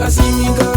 Asimi kan.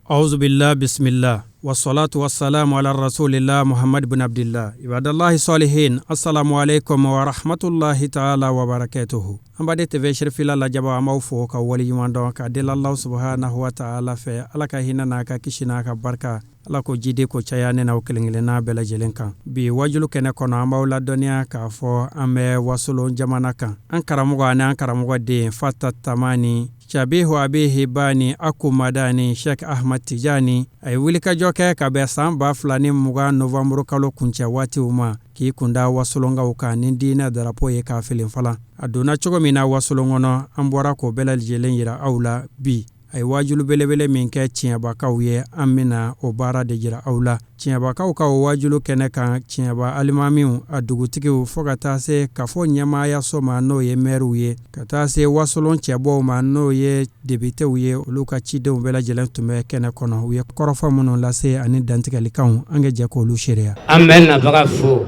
Auzubillah bismillah wassalatu wassalamu ala rasulillah Muhammad bin Abdillah ibadallahi salihin assalamu alaikum wa rahmatullahi ta'ala wa barakatuhu. An baden TV Cherifila lajɛbaaw, an b'aw fo ka waleɲuman dɔn ka deli Allahu subhanahu wa ta'ala fɛ, Ala ka hinɛ n'a ka kisi n'a ka barika, Ala k'o jidi k'o caya ne n'aw kelen kelenna bɛɛ lajɛlen kan. Bi wajulu kɛnɛ kɔnɔ, an b'aw ladɔnniya k'a fɔ an bɛ Wasolon jamana kan. An karamɔgɔ ani an karamɔgɔ den Fata Tamani Shabihu Abihi Bani Aku Madani Sheikh Ahmad Tijani, a ye wulikajɔ kɛ ka bɛn san 2020 novanburu kalo kuncɛ waatiw ma, k'i kunda wasolonkaw kan ni diinɛ darapo ye k'a felen falan. A donna cogo min na wasolon kɔnɔ, an bɔra k'o bɛɛ lajɛlen yira aw la bi. A ye waajulu belebele min kɛ tiɲɛbakaw ye, an bɛna o baara de jira aw la. Tiɲɛbakaw ka o waajulu kɛnɛ kan, tiɲɛba alimamiw, a dugutigiw, fo ka taa se kafo ɲɛmaayaso ma n'o ye mɛriw ye, ka taa se wasolon cɛbɔw ma n'o ye depitew ye, olu ka cidenw bɛɛ lajɛlen tun bɛ kɛnɛ kɔnɔ. U ye kɔrɔfɔ minnu lase ani dantigɛlikanw, an ka jɛ k'olu seereya. An bɛ nabaga fo.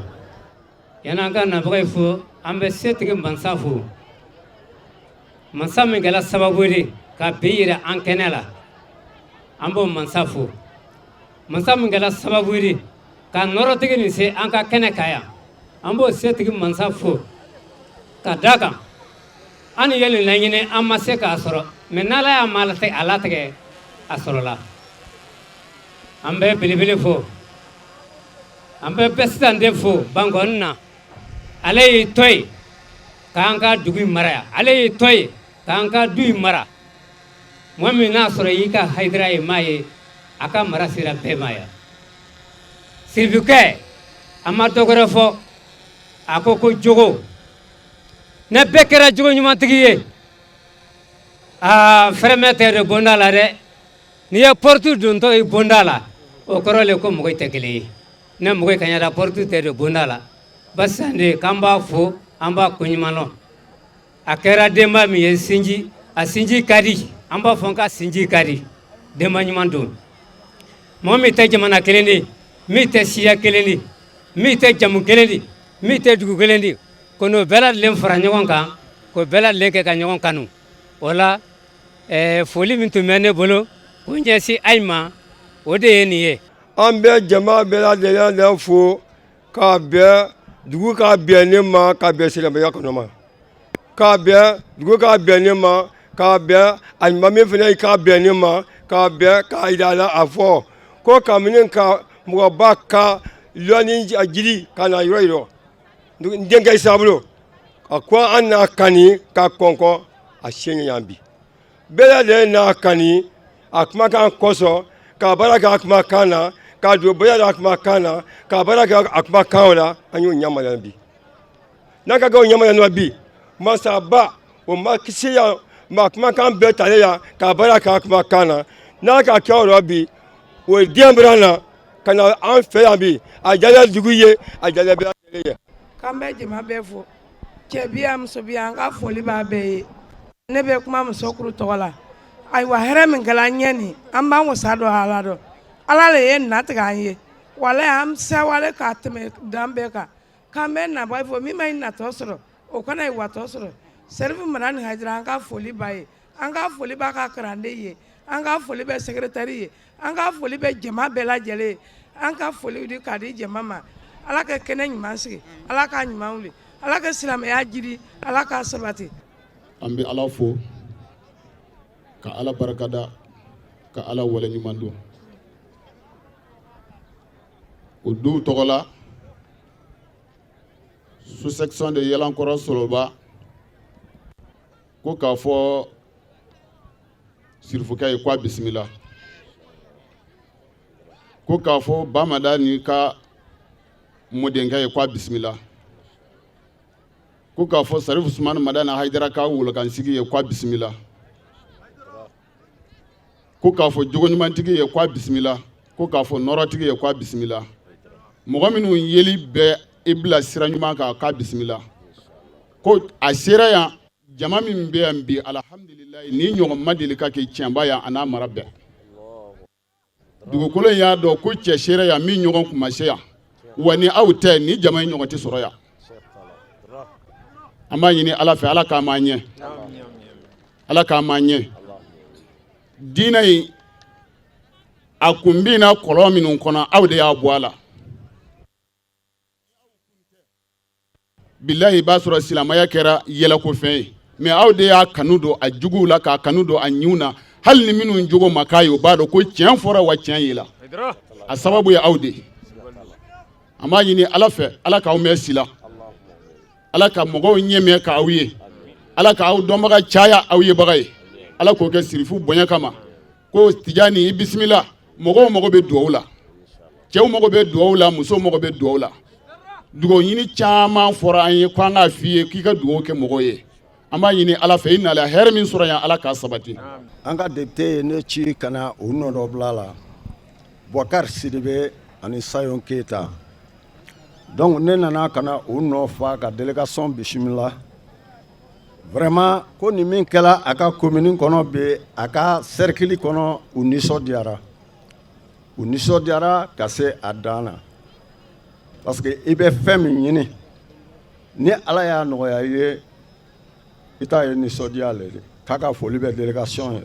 Yan'an ka nabaga fo, an bɛ setigi mansa fo, mansa min kɛra sababu ye ka bi yira an kɛnɛ la, an b'o mansa fo. Mansa min kɛra sababu ye ka nɔrɔtigi nin se an ka kɛnɛ kan yan, an b'o setigi mansa fo. Ka da kan an ye nin laɲini, an ma se k'a sɔrɔ, mais n'ala y'a ma a latigɛ, a sɔrɔla. An bɛ belebele fo, an bɛ bɛsitanden fo Bankɔni na. Ale y'i to yen k'an ka dugu in mara yan, ale y'i to yen k'an ka du in mara. Mɔgɔ min n'a sɔrɔ y'i ka hayidara ye maa ye, a ka mara sera bɛɛ ma yan. Sirifukɛ, a ma dɔ wɛrɛ fɔ, a ko ko jogo. Ne bɛɛ kɛra jogo ɲumantigi ye. Aa, fɛrɛmɛ tɛ don bonda la dɛ. N'i ye porte dontɔ ye bonda la, o kɔrɔ le ko mɔgɔ tɛ kelen ye. Ne mɔgɔ ka ɲɛda porte tɛ don bonda la. Basande, k'an b'a fo, an b'a koɲuman lɔn. A kɛra denba min ye sinji, a sinji ka di, an b'a fɔ n ka sinji ka di, denba ɲuman don. Mɔgɔ min tɛ jamana kelen di, min tɛ siya kelen di, min tɛ jamu kelen di, min tɛ dugu kelen di, ko n'o bɛɛ lajɛlen fara ɲɔgɔn kan, k'o bɛɛ lajɛlen kɛ ka ɲɔgɔn kanu. O la foli min tun bɛ ne bolo k'o ɲɛsin ayi ma, o de ye nin ye. An bɛ jama bɛɛ lajɛlen fo k'a bɛn dugu ka bɛn ne ma, ka bɛn silamɛya kɔnɔ ma, k'a bɛn dugu ka bɛn ne ma, k'a bɛn alimami fana k'a bɛn ne ma, k'a bɛn k'a yira a la a fɔ ko kabini ka mɔgɔba ka lɔnni jiri ka na yɔrɔ yɔrɔ n denkɛ Isa bolo, a ko an n'a kani ka kɔnkɔn a sen yan bi. Bɛɛ lajɛlen n'a kani a kumakan kosɔn, ka baara kɛ a kumakan na, ka don bonya la a kumakan na, ka baara kɛ a kumakan la, an y'o ɲama yan bi. N'a ka kɛ o ɲama yan nɔ bi, masaba o ma kisi yan, maa kumakan bɛɛ talen yan ka baara kɛ a kumakan na. N'a ka kɛ o rɔ bi, o ye den bɔra na ka na an fɛ yan bi, a jala dugu ye, a jala bɛɛ lajɛlen ye. K'an bɛ jama bɛɛ fo, cɛ bi yan, muso bi yan, an ka foli b'a bɛɛ ye. Ne bɛ kuma musokuru tɔgɔ la. Ayiwa, hɛrɛ min kɛla an ɲɛ nin, an b'an wasa dɔn Ala dɔn. Ala le ye natigɛ an ye, walayi, an sewale k'a tɛmɛ dan bɛɛ kan. K'an bɛ nabɔ fɔ min ma i natɔ sɔrɔ, o kana i watɔ sɔrɔ. Serifu Madani Hayidara, an ka foli b'a ye, an ka foli b'a ka kalanden ye, an ka foli bɛ secrétaire ye, an ka foli bɛ jama bɛɛ lajɛlen ye. An ka foli di k'a di jama ma. Ala ka kɛnɛ ɲuman sigi, Ala ka ɲuman wuli, Ala ka silamɛya jiri, Ala ka sabati. An bɛ Ala fo ka Ala barikada ka Ala waleɲuman dɔn. O duw tɔgɔ la, sous-section de Yɛlɛnkɔrɔ Soloba ko k'a fɔ sirifukɛ ye k'a bisimila, ko k'a fɔ Bamada ni ka mɔdenkɛ ye k'a bisimila, ko k'a fɔ Sarifu Sumani Madani Hayidara ka wolokansigi ye k'a bisimila, ko k'a fɔ jogoɲumantigi ye k'a bisimila, ko k'a fɔ nɔrɔtigi ye k'a bisimila, mɔgɔ minnu yeli bɛ i bila sira ɲuman kan k'a bisimila, ko a sera yan. Jama min bɛ yan bi, alhamdulilayi, ni ɲɔgɔn ma deli ka kɛ Tiɲɛba yan a n'a mara bɛɛ. Dugukolo in y'a dɔn ko cɛ sera yan min ɲɔgɔn kun ma se yan, wa ni aw tɛ, ni jama in ɲɔgɔn tɛ sɔrɔ yan. An b'a ɲini Ala fɛ, Ala k'a m'an ɲɛ, Ala k'a m'an ɲɛ. Diinɛ in, a kun binna kɔlɔn minnu kɔnɔ, aw de y'a bɔ a la. Bilahi, i b'a sɔrɔ silamɛya kɛra yɛlɛkofɛn ye, mais aw de y'a kanu don a juguw la, k'a kanu don a ɲinw na. Hali ni minnu jogo ma k'a ye, u b'a dɔn ko tiɲɛ fɔra wa tiɲɛ yela. A sababu ye aw de ye. An b'a ɲini Ala fɛ, Ala k'aw mɛn si la, Ala ka mɔgɔw ɲɛ mɛn k'aw ye, Ala k'aw dɔnbaga caya aw yebaga ye. Ala k'o kɛ sirifu bonya kama. Ko Tijani, i bisimila. Mɔgɔw mago bɛ dugawu la, cɛw mago bɛ dugawu la, musow mago bɛ dugawu la. Dugawu ɲini caman fɔra an ye ko an k'a f'i ye k'i ka dugawu kɛ mɔgɔw ye. An b'a ɲini Ala fɛ, i nala hɛrɛ min sɔrɔ yan, Ala k'a sabati. An ka député ye ne ci ka na u nɔdɔbila la, Boubacar Sidibe ani Sayon Keyita. Donc ne nana ka na u nɔ fa ka délégation bisimila. Vraiment, ko nin min kɛra a ka commune kɔnɔ bi, a ka cercle kɔnɔ, u nisɔndiyara, u nisɔndiyara ka se a dan na, parce que i bɛ fɛn min ɲini, ni Ala y'a nɔgɔya i ye, i t'a ye nisɔndiya le de. K'a ka foli bɛ délégation ye.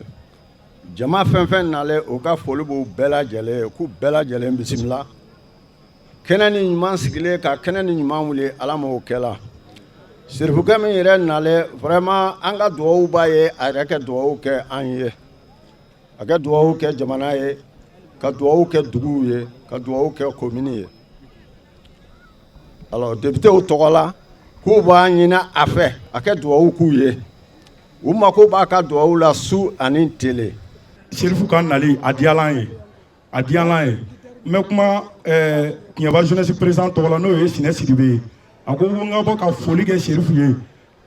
Jama fɛn fɛn nalen, u ka foli b'u bɛɛ lajɛlen ye, k'u bɛɛ lajɛlen bisimila. Kɛnɛ ni ɲuman sigilen, ka kɛnɛ ni ɲuman wuli, Ala m'o kɛla. Sirifukɛ min yɛrɛ nalen, vraiment, an ka dugawu b'a ye, a yɛrɛ kɛ dugawu kɛ an ye, a kɛ dugawu kɛ jamana ye, ka dugawu kɛ duguw ye, ka dugawu kɛ komini ye. Alors députéw tɔgɔ la, k'u b'a ɲini a fɛ a kɛ dugawu k'u ye. U mako b'a ka dugawu la su ani tele. Serifu ka nali, a diyala an ye, a diyala an ye. N bɛ kuma Kɛɲɛba jeunesse président tɔgɔ la, n'o ye Sinɛ Sidibe ye. A ko n ka bɔ ka foli kɛ Serifu ye,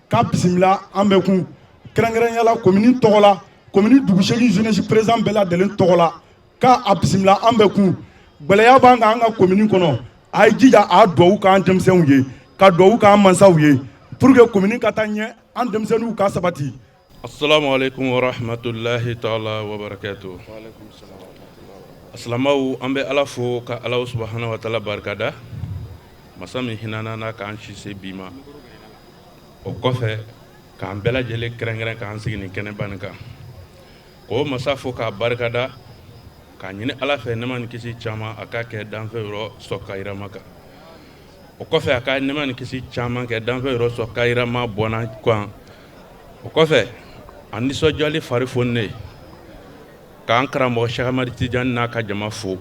k'a bisimila an bɛ kun kɛrɛnkɛrɛnya la commune tɔgɔ la, commune dugu 8 jeunesse président bɛɛ lajɛlen tɔgɔ la, k'a bisimila an bɛ kun. Gɛlɛya b'an kan an ka commune kɔnɔ, a ye jija a duwawu k'an denmisɛnw ye, ka duwawu k'an mansaw ye, pour que commune ka taa ɲɛ, an denmisɛnninw ka sabati. Assalamu alaikum wa rahmatullahi ta'ala wa barakatuh. Asilamaw, an bɛ Ala fo ka Ala subahana wa taala barikada, masa min hinɛna n'a k'an si se bi ma. O kɔfɛ, k'an bɛɛ lajɛlen kɛrɛnkɛrɛn k'an sigi nin kɛnɛba nin kan, k'o masa fo k'a barikada, k'a ɲini Ala fɛ nɛma ni kisi caman a k'a kɛ danfɛn yɔrɔ sɔn kayirama kan. O kɔfɛ, a ka nɛma ni kisi caman kɛ danfɛn yɔrɔ sɔn kayirama bɔnna kan. O kɔfɛ, a nisɔndiyali fari foninen ye k'an karamɔgɔ Sɛki Amadu Tijani n'a ka jama fo,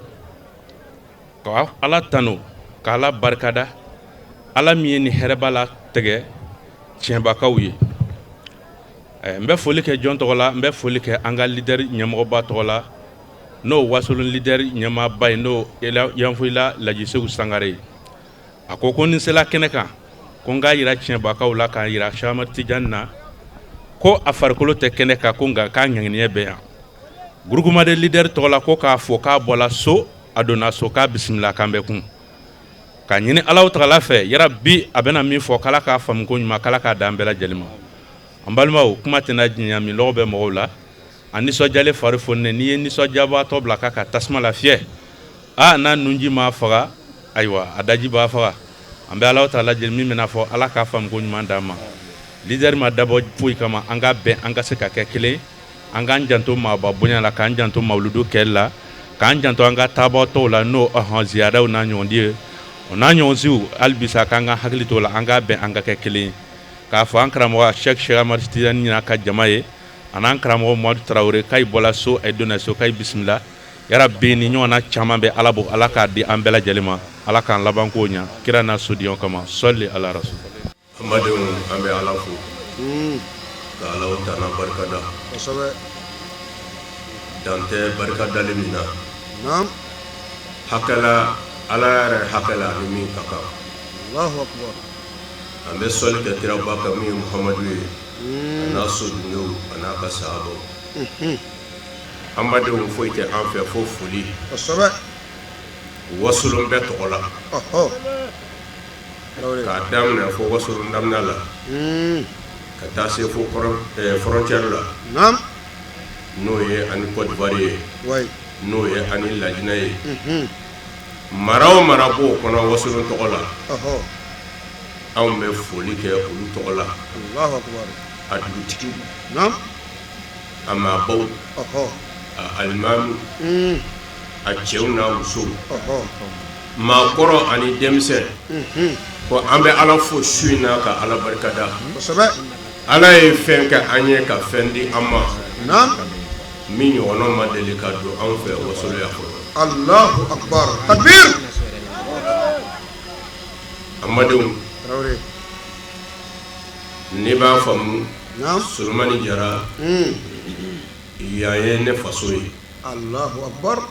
ka Ala tanu, ka Ala barikada, Ala min ye nin hɛrɛba la tigɛ tiɲɛbakaw ye. N bɛ foli kɛ jɔn tɔgɔ la? N bɛ foli kɛ an ka leader ɲɛmɔgɔba tɔgɔ la, n'o Wasolon leader ɲɛmaaba ye, n'o Yanfoyila Laji Segu Sangare ye. A ko ko ni sela kɛnɛ kan, ko n k'a yira tiɲɛbakaw la, k'a yira Sɛki Amadu Tijani na ko a farikolo tɛ kɛnɛ kan, ko nka k'a ŋaniya bɛ yan. Groupement des leaders tɔgɔ la, ko k'a fɔ k'a bɔla so, a donna so, k'a bisimila k'an bɛ kun, k'a ɲini Ala tagala fɛ yarabi a bɛna min fɔ, k'Ala k'a faamu ko ɲuman, k'Ala k'a d'an bɛɛ lajɛlen ma. An balimaw, kuma tɛna diɲɛ min lɔgɔ bɛ mɔgɔw la. A nisɔndiyalen fari foninen, n'i ye nisɔndiyabaatɔ bila k'a ka tasuma lafiyɛ, aa, n'a nunji m'a faga, ayiwa, a daji b'a faga. An bɛ Ala taala deli, min bɛna fɔ, Ala k'a faamu ko ɲuman d'an ma. Leader ma dabɔ foyi kama, an ka bɛn, an ka se ka kɛ kelen, an k'an janto maaba bonya la, k'an janto mawuludu kɛli la, k'an janto an ka taabatɔw la, n'o ɔhɔn ziyadaw n'a ɲɔgɔn ye, o n'a ɲɔgɔnsiw. Hali bisa k'an ka hakili t'o la, an ka bɛn, an ka kɛ kelen ye. K'a fɔ an karamɔgɔ Sɛki Amadu Tijani n'a ka jama ye, a n'an karamɔgɔ Mamadu Tarawele, k'a bɔla so, a donna so, k'a bisimila. Yarabi ni ɲɔgɔnna caman bɛ Ala bolo, Ala k'a di an bɛɛ lajɛlen ma, Ala k'an laban ko ɲa kira n'a sodenw kama. Sɔli ala rasul. An badenw, an bɛ Ala fo ka Ala tana barikada, dan tɛ barika dali min na, hakɛla Ala yɛrɛ hakɛ la ni min ka kan. An bɛ sɔli kɛ kiraba kan min ye Muhamadu ye, a n'a sodenw, a n'a ka sahabaw. An badenw, foyi tɛ an fɛ fo foli Wasolon bɛɛ tɔgɔ la, k'a daminɛ fo Wasolon daminɛ la ka taa se fo frontière la, n'o ye ani Côte d'Ivoire ye, n'o ye ani Lajinɛ ye. Mara o mara b'o kɔnɔ Wasolon tɔgɔ la. Anw bɛ foli kɛ olu tɔgɔ la, a dugutigiw, a maabaw, a alimami, a cɛw n'a musow, maakɔrɔ ani denmisɛn, ko an bɛ Ala fo su in na ka Ala barikada, Ala ye fɛn kɛ an ye ka fɛn di an ma min ɲɔgɔnna ma deli ka don anw fɛ Wasolo yan fɔlɔ. Alahu akibaru takbir. An badenw, n'i b'a faamu, Solomani Jara, yan ye ne faso ye, Alahu akibaru,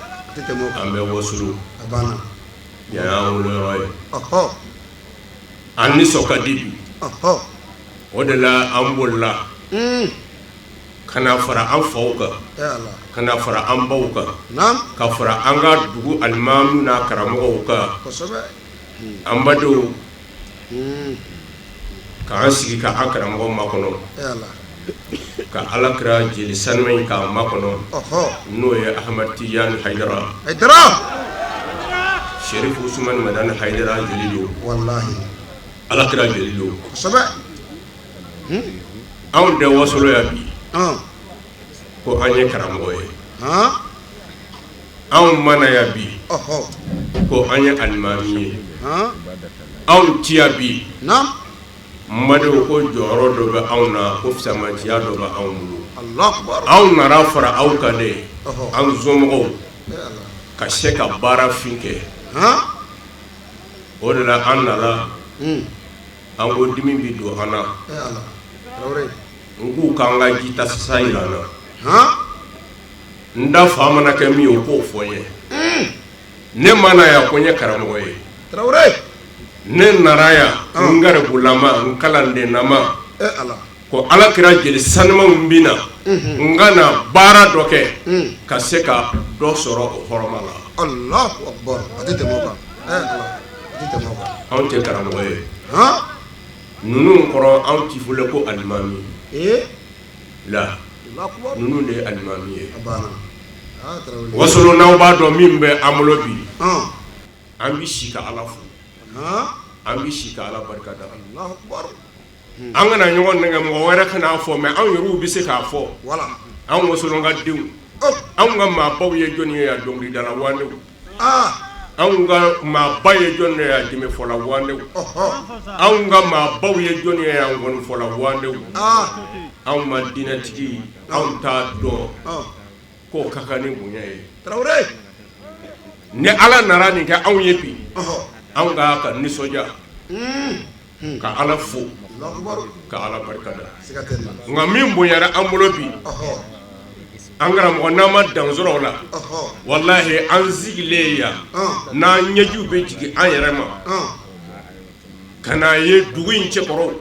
an bɛ Wasolo, yan y'an woloyɔrɔ ye, an nisɔn ka di bi, o de la an bolila ka na fara an faw kan, ka na fara an baw kan, ka fara an ka dugu alimami n'a karamɔgɔw kan. An badenw, k'an sigi ka an karamɔgɔ makɔnɔ, ka Ala kira jeli sanuma in k'a makɔnɔ, n'o ye Ahamadu Tijani Hayidara, Serifu Usumani Madani Hayidara jeli don, Ala kira jeli don. Anw tɛ Wasolo yan bi ko an ye karamɔgɔ ye. Anw ma na yan bi ko an ye alimami ye, anw ti yan bi n badenw ko jɔyɔrɔ dɔ bɛ anw na, ko fisamanciya dɔ bɛ anw bolo. Anw nana fara aw kan de, an somɔgɔw ka se ka baara fin kɛ. O de la an nana, an ko dimi bɛ don an na, n k'u k'an ka jita sasa jira an na. N da fa mana kɛ min ye, o k'o fɔ n ye. Ne ma na yan ko n ye karamɔgɔ ye. Ne nana yan n garibulama, n kalandennama, ko Ala kira jeli sanumanw bɛ na, n ka na baara dɔ kɛ ka se ka dɔ sɔrɔ o hɔrɔma la. Anw tɛ karamɔgɔ ye. Ninnu kɔrɔ anw ti fɔlɔ ko alimami la, ninnu de ye alimami ye. Wasolo, n'aw b'a dɔn min bɛ an bolo bi, an bɛ si ka Ala fo, an bɛ si ka Ala barika da. An kana ɲɔgɔn nɛgɛn, mɔgɔ wɛrɛ kan'a fɔ, mais anw yɛrɛw bɛ se k'a fɔ. Anw Wasolo ka denw, anw ka maabaw ye jɔnni ye yan? Dɔnkilidala wanew. Anw ka maaba ye jɔn ye yan? Jenbefɔla wanew. Anw ka maabaw ye jɔn ye yan? Nkɔnifɔla wanew. Anw ma diinɛtigi, anw t'a dɔn k'o ka kan ni bonya ye. Ni Ala nana nin kɛ anw ye bi, anw ka ka nisɔndiya, ka Ala fo, ka Ala barika da. Nka min bonyara an bolo bi, an karamɔgɔ, n'an ma dan sɔrɔ o la, walahi an sigilen yan, n'an ɲɛjiw bɛ jigin an yɛrɛ ma ka n'a ye dugu in cɛkɔrɔw,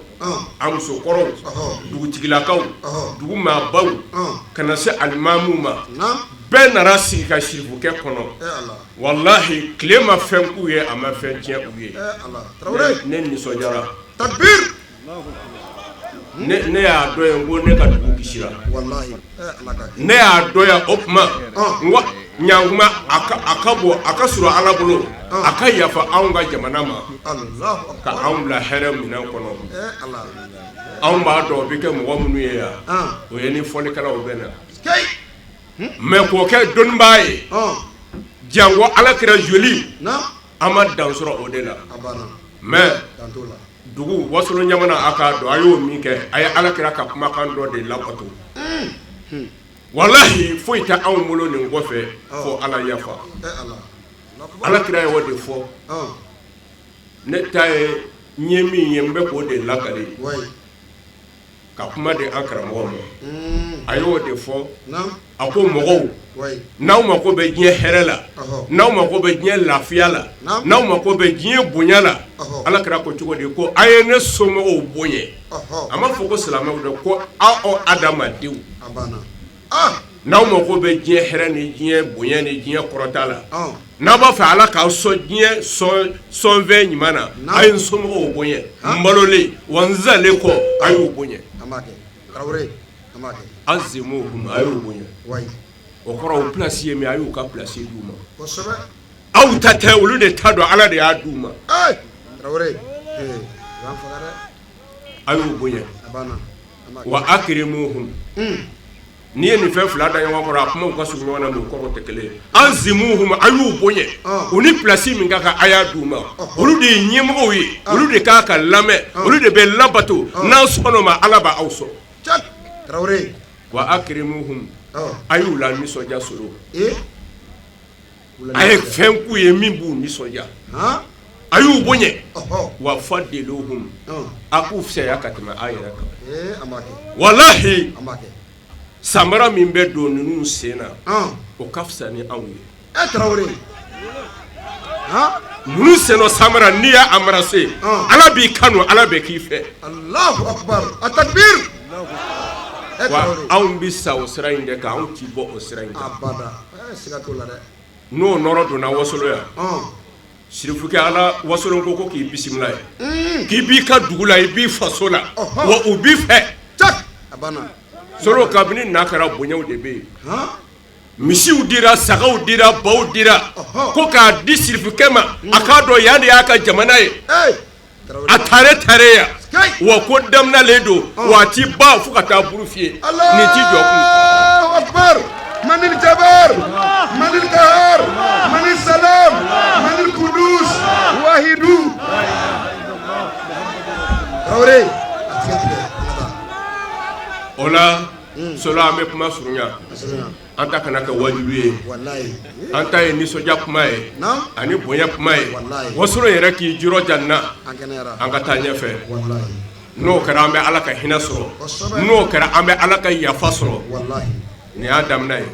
a musokɔrɔw, dugutigilakaw, dugu maabaw, ka na se alimamuw ma, bɛɛ nana sigi ka sirifukɛ kɔnɔ. Walahi tile ma fɛn k'u ye, a ma fɛn tiɲɛ u ye. Ne nisɔndiyara, ne y'a dɔn yen ko ne ka dugu kisira. Ne y'a dɔn yan o tuma n ko ɲankuma a ka bon, a ka surun Ala bolo, a ka yafa anw ka jamana ma ka anw bila hɛrɛ minɛn kɔnɔ. Anw b'a dɔn o bɛ kɛ mɔgɔ minnu ye yan, o ye ni fɔlikɛlaw bɛ na, mais k'o kɛ dɔnnibaa ye, janko Ala kira joli, an ma dan sɔrɔ o de la. Mais dugu Wasolo jamana, a k'a dɔn a y'o min kɛ, a ye Ala kira ka kumakan dɔ de labato. Walahi foyi tɛ anw bolo nin kɔfɛ fo Ala yafa. Ala kira ye o de fɔ. Ne ta ye n ye min ye, n bɛ k'o de lakali ka kuma di an karamɔgɔ ma. A y'o de fɔ, a ko mɔgɔw, n'aw mako bɛ diɲɛ hɛrɛ la, n'aw mako bɛ diɲɛ lafiya la, n'aw mako bɛ diɲɛ bonya la, Ala kira ko cogo di? Ko a ye ne somɔgɔw bonya. A ma fɔ ko silamɛw dɛ, ko aw adamadenw, n'aw mako bɛ diɲɛ hɛrɛ ni diɲɛ bonya ni diɲɛ kɔrɔta la, n'a b'a fɛ Ala k'aw sɔn diɲɛ sɔnfɛn ɲuman na, a ye n somɔgɔw bonya n balolen wa n salen kɔ, a y'u bonya. Azimuhum, a y'u bonya. O kɔrɔ, u place ye min, a y'u ka place d'u ma. Aw ta tɛ, olu de ta don, Ala de y'a d'u ma. A y'u bonya wa akrimuhum n'i ye nin fɛn fila da ɲɔgɔn kɔrɔ a kumaw ka surun ɲɔgɔn na mais u kɔrɔ tɛ kelen ye azimuhum a y'u bonya u ni place min ka kan a y'a d'u ma olu de ye ɲɛmɔgɔw ye olu de ka kan ka lamɛn olu de bɛ labato n'aw sɔnn'o ma Ala b'aw sɔn wa akrimuhum a y'u la nisɔndiya solo a ye fɛn k'u ye min b'u nisɔndiya a y'u bonya wa fadiluhum a k'u fisaya ka tɛmɛ a yɛrɛ kan walahi samara min bɛ don ninnu sen na o ka fisa ni anw ye ninnu sennɔ samara n'i y'a embrasser Ala b'i kanu Ala bɛ k'i fɛ wa anw bɛ sa o sira in de kan anw ti bɔ o sira in kan n'o nɔrɔ donna wasolon yan sirifukɛ ala wasolon ko k'i bisimila ye k'i b'i ka dugu la i b'i faso la wa u b'i fɛ solo kabini n'a kɛra bonyaw de bɛ yen misiw dira sagaw dira baw dira ko k'a di sirifukɛ ma a k'a dɔn yan de y'a ka jamana ye a tare tare yan wa ko daminɛlen don wa a ti ban fo ka taa buru fiyɛ nin ti jɔ kun. Allahu akbar manil jabar manil kahar manil salam manil kudus wahidu Traoré a tigɛ tigɛ O la solo an bɛ kuma surunya an ta kana kɛ wajibi ye an ta ye nisɔndiya kuma ye ani bonya kuma ye wasolon yɛrɛ k'i jirɔja na an ka taa ɲɛfɛ n'o kɛra an bɛ ala ka hinɛ sɔrɔ n'o kɛra an bɛ ala ka yafa sɔrɔ nin y'a daminɛ ye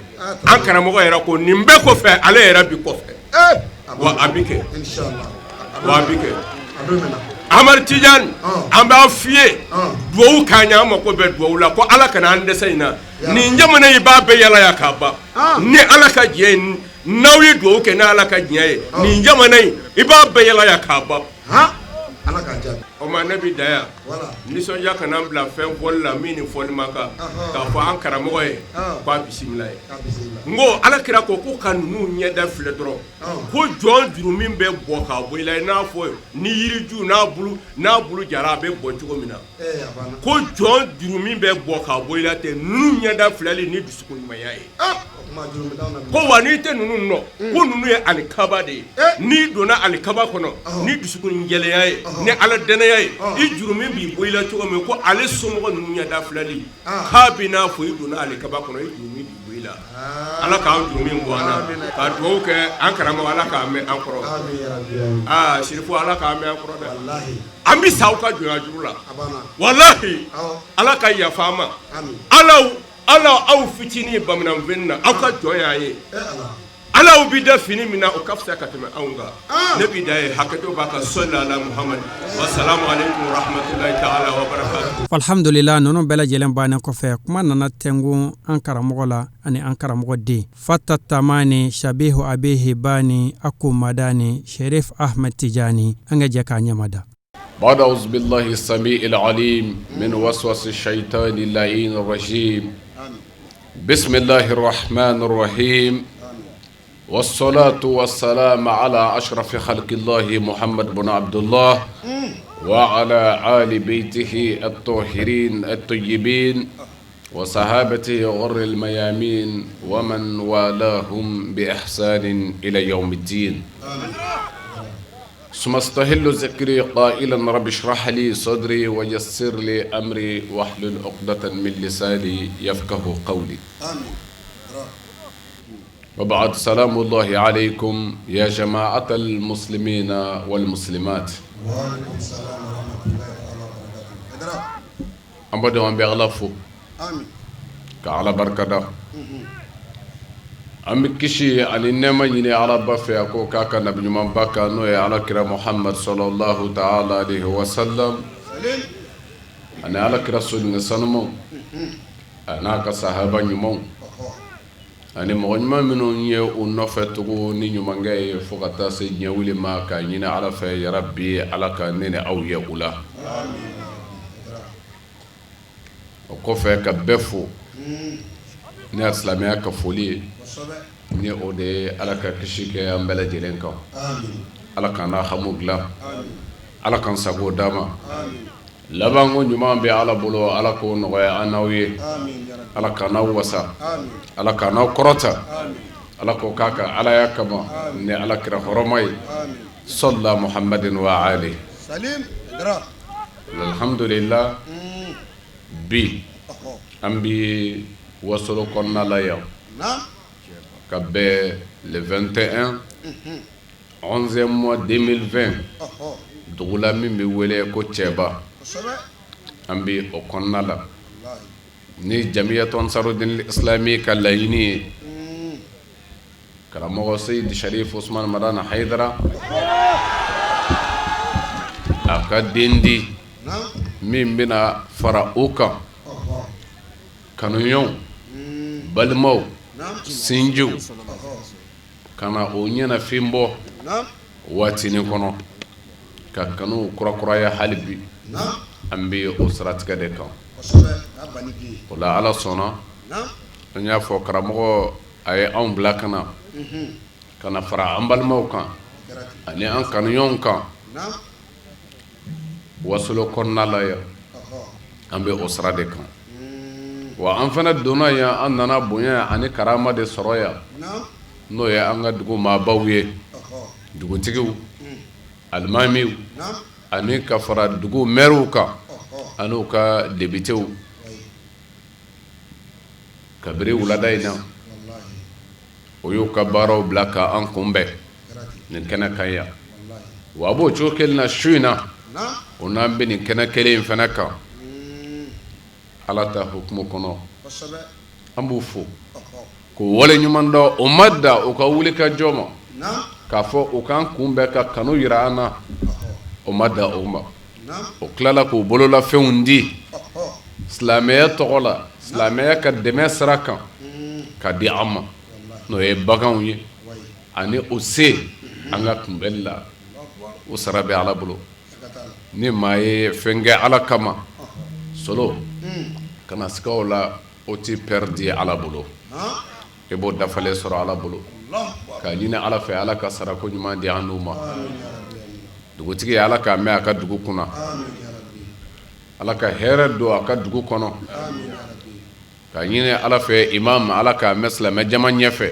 an karamɔgɔ yɛrɛ ko nin bɛɛ kɔfɛ ale yɛrɛ bi kɔfɛ wa a bi kɛ wa a bi kɛ Amadu Tijani an b'a f'i ye duwawu k'an ye an mako bɛ duwawu la ko ala kana an dɛsɛ in na nin jamana in b'a bɛɛ yala yan k'a ban ni ala ka diɲɛ ye n'aw ye duwawu kɛ ni ala ka diɲɛ ye nin jamana in i b'a bɛɛ yala yan k'a ban o ma ne bɛ dan yan nisɔndiya kana an bila fɛn fɔli la min ni fɔli man kan k'a fɔ an karamɔgɔ ye k'a bisimila ye n ko ala kira ko ko ka ninnu ɲɛda filɛ dɔrɔn ko jɔn jurumi bɛ bɔ k'a bɔ i la i n'a fɔ ni yiriju n'a bulu jara a bɛ bɔ cogo min na ko jɔn jurumi bɛ bɔ k'a bɔ i la ten ninnu ɲɛda filɛli ni dusukun ɲumanya ye ko wa n'i tɛ ninnu nɔ ko ninnu ye alikaba de ye n'i donna alikaba kɔnɔ ni dusukun jɛlenya ye ni ala dannaya ye i jurumi b'i bɔ i la cogo min ko ale somɔgɔ ninnu ɲɛda filɛli k'a b'i n'a fɔ i donna alikaba kɔnɔ i jurumi b'i bɔ i la ala k'an jurumi bɔ an na ka dugawu kɛ an karamɔgɔ ala k'an mɛn an kɔrɔ aa sirifu ala k'an mɛn an kɔrɔ dɛ an bɛ sa aw ka jɔnya juru la walahi ala ka yafa an ma ala ala aw fitinin bamananfini na aw ka jɔn y'an ye ala bɛ da fini min na o ka fisa ka tɛmɛ anw kan ne bɛ da ye hakɛto b'a ka sɔli ala muhamadu wa salamu aleykum wa rahmatulahi taala wa barakatu. Alhamdulila ninnu bɛɛ lajɛlen bannen kɔfɛ kuma nana tɛngun an karamɔgɔ la ani an karamɔgɔ den fata tamani shabihu abihi bani ako madani sherif ahmed tijani an ka jɛ k'a ɲɛmada. بعد أعوذ بالله السميع العليم من وسوس الشيطان اللعين الرجيم بسم الله الرحمن الرحيم والصلاة والسلام على أشرف خلق الله محمد بن عبد الله وعلى آل بيته الطاهرين الطيبين وصحابته غر الميامين ومن والاهم بإحسان إلى يوم الدين ثم استهل ذكري قائلا رب اشرح لي صدري ويسر لي أمري واحلل عقدة من لساني يفقه قولي آمين. وبعد سلام الله عليكم يا جماعة المسلمين والمسلمات وعليكم السلام ورحمة الله وبركاته an badenw an bɛ ala fo ka ala barikada an bɛ kisi ani nɛɛma ɲini alaba fɛ a ko k'a ka nabi ɲumanba kan n'o ye ala kira muhamad salalahu taala alayhi wa salam ani ala kira sodenkɛ sanumaw a n'a ka sahaba ɲumanw ani mɔgɔ ɲuman minnu ye u nɔfɛ tugu ni ɲumankɛ ye fo ka taa se diɲɛ wuli ma k'a ɲini ala fɛ yarabi ala ka ne ni aw ye u la o kɔfɛ ka bɛɛ fo ne ya silamɛya ka foli ye ni o de ye ala ka kisi kɛ an bɛɛ lajɛlen kan ala k'an n'a hamu dilan Ala k'an sago d'a ma. Labanko ɲuman bɛ Ala bolo, Ala k'o nɔgɔya an n'aw ye. Ala k'an n'aw wasa. Ala k'an n'aw kɔrɔta. Ala k'o k'a ka alaya kama ni Ala kira hɔrɔma ye. Sɔla Muhamadin wa ali. Alhamdulila bi an bɛ Wasolo kɔnɔna la yan ka bɛn le 21 11e mois 2020 dugu la min bɛ wele ko Cɛba an bɛ o kɔnɔna la ni Jamiyatu Ansarudin Islami ka laɲini ye karamɔgɔ Seyidi Sharif Usman Madani Hayidara a ka den di min bɛna fara o kan kanuɲɔgɔnw balimaw sinjiw ka na o ɲɛnafin bɔ waatinin kɔnɔ ka kanu kurakuraya hali bi an bɛ o siratigɛ de kan o la Ala sɔnna an y'a fɔ karamɔgɔ a ye anw bila ka na ka na fara an balimaw kan ani an kanuɲɔgɔnw kan Wasolo kɔnɔna la yan an bɛ o sira de kan wa an fana donna yan an nana bonya ani karama de sɔrɔ yan n'o ye an ka dugu maabaw ye dugutigiw alimamiw ani ka fara dugu mɛriw kan an'u ka depitew kabiri wulada in na o y'u ka baaraw bila ka an kunbɛn nin kɛnɛ kan yan wa a b'o cogo kelen na su in na o n'an bɛ nin kɛnɛ kelen in fana kan Ala ta hukumu kɔnɔ an b'u fo k'u waleɲuman dɔn o ma dan u ka wuli ka jɔ ma k'a fɔ u k'an kunbɛn ka kanu jira an na o ma dan o ma o tilala k'u bololafɛnw di silamɛya tɔgɔ la silamɛya ka dɛmɛ sira kan ka di an ma n'o ye baganw ye ani o se an ka kunbɛnli la o sara bɛ Ala bolo ni maa ye fɛn kɛ Ala kama solo kana siga o la o tɛ pɛridi Ala bolo e b'o dafalen sɔrɔ Ala bolo k'a ɲini Ala fɛ Ala ka sarako ɲuman di an n'u ma dugutigi Ala k'a mɛn a ka dugu kunna Ala ka hɛrɛ don a ka dugu kɔnɔ k'a ɲini Ala fɛ imam Ala k'a mɛn silamɛ jama ɲɛfɛ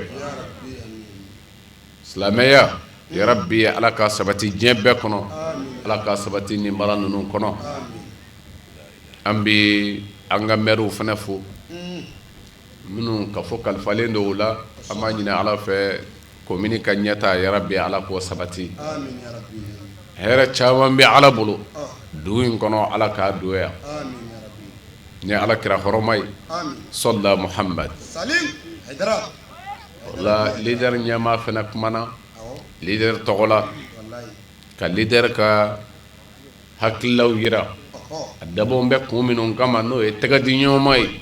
silamɛya yarabi Ala ka sabati diɲɛ bɛɛ kɔnɔ Ala ka sabati nin mara ninnu kɔnɔ an bɛ an ka mɛriw fana fo minnu kafo kalifalen don u la an b'a ɲini Ala fɛ komini ka ɲɛtaa yarabi Ala k'o sabati hɛrɛ caman bɛ Ala bolo dugu in kɔnɔ Ala k'a don yan ni Ala kira hɔrɔma ye sɔla Muhamad o la leader ɲɛmaa fana kumana leader tɔgɔ la ka leader ka hakililaw jira a dabɔ bɛ kun minnu kama n'o ye tɛgɛ di ɲɔgɔn ye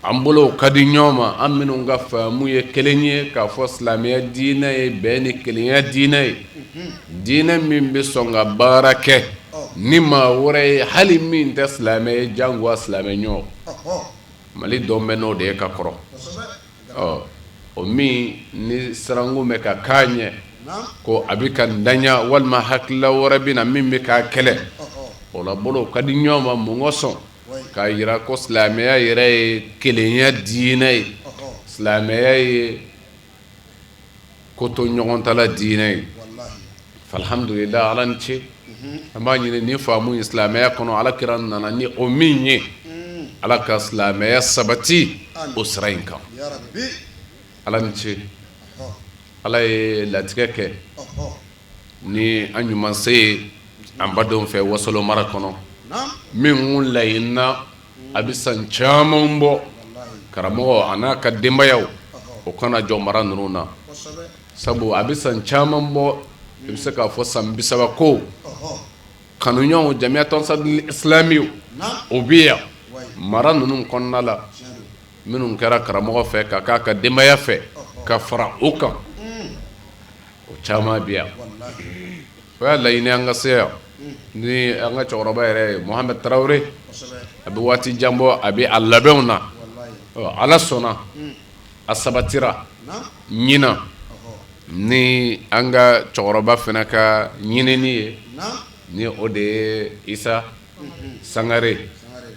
an bolo ka di ɲɔgɔn ma an minnu ka faamu ye kelen ye k'a fɔ silamɛya diinɛ ye bɛn ni kelenya diinɛ ye diinɛ min bɛ sɔn ka baara kɛ ni maa wɛrɛ ye hali min tɛ silamɛ ye jango silamɛ ɲɔgɔn Mali dɔn bɛ n'o de ye ka kɔrɔ ɔ o min ni sirankun bɛ ka k'a ɲɛ ko a bɛ ka daɲa walima hakilila wɛrɛ bɛ na min bɛ k'a kɛlɛ o la bolo ka di ɲɔgɔn ma mun kosɔn k'a jira ko silamɛya yɛrɛ ye kelenya diinɛ ye silamɛya ye ko to ɲɔgɔn ta la diinɛ ye alhamdulila Ala ni ce an b'a ɲini ni faamu ye silamɛya kɔnɔ Ala kira nana ni o min ye Ala ka silamɛya sabati o sira in kan Ala ni ce Ala ye latigɛ kɛ ni an ɲuman se ye an badenw fɛ Wasolo mara kɔnɔ min kun laɲinina a bɛ san caman bɔ karamɔgɔ a n'a ka denbayaw o ka na jɔ mara ninnu na sabu a bɛ san caman bɔ i bɛ se k'a fɔ san 30 ko kanuɲɔgɔnw Jamiyatu Ansarudini Islamiw o bɛ yan mara ninnu kɔnɔna la minnu kɛra karamɔgɔ fɛ ka k'a ka denbaya fɛ ka fara o kan o caman bɛ yan o y'a laɲini an ka se yan ni an ka cɛkɔrɔba yɛrɛ ye Mohamed Tarawele a bɛ waati jan bɔ a bɛ a labɛnw na Ala sɔnna a sabatira ɲinan ni an ka cɛkɔrɔba fana ka ɲinini ye Ni o de ye Isa Sangare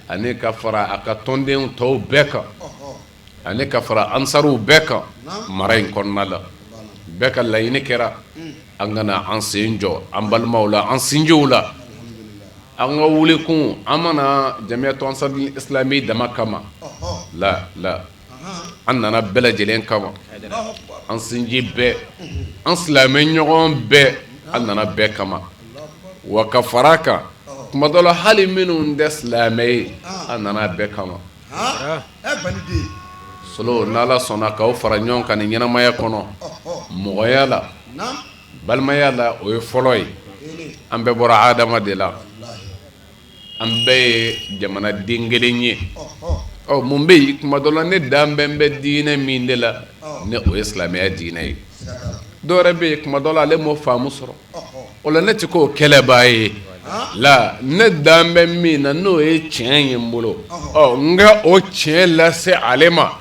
ani ka fara a ka tɔnden tɔw bɛɛ kan ani ka fara ansaruw bɛɛ kan mara in kɔnɔna la bɛɛ ka laɲini kɛra an ka na an sen jɔ an balimaw la an sinjiw la an ka wuli kun an ma na jamiyatu ansari islami dama kama la la an nana bɛɛ lajɛlen kama an sinji bɛɛ an silamɛ ɲɔgɔn bɛɛ an nana bɛɛ kama wa ka fara a kan tuma dɔ la hali minnu tɛ silamɛ ye an nana bɛɛ kama solo n'Ala sɔnna k'aw fara ɲɔgɔn kan nin ɲɛnamaya kɔnɔ mɔgɔya la balimaya la o ye fɔlɔ ye an bɛɛ bɔra Adama de la an bɛɛ ye jamanaden kelen ye ɔ mun bɛ yen tuma dɔ la ne dan bɛ bɛ diinɛ min de la ni o ye silamɛya diinɛ ye dɔw bɛ yen tuma dɔ la ale m'o faamu sɔrɔ o la ne tɛ k'o kɛlɛbaa ye la ne dan bɛ min na n'o ye tiɲɛ ye n bolo ɔ n ka o tiɲɛ lase ale ma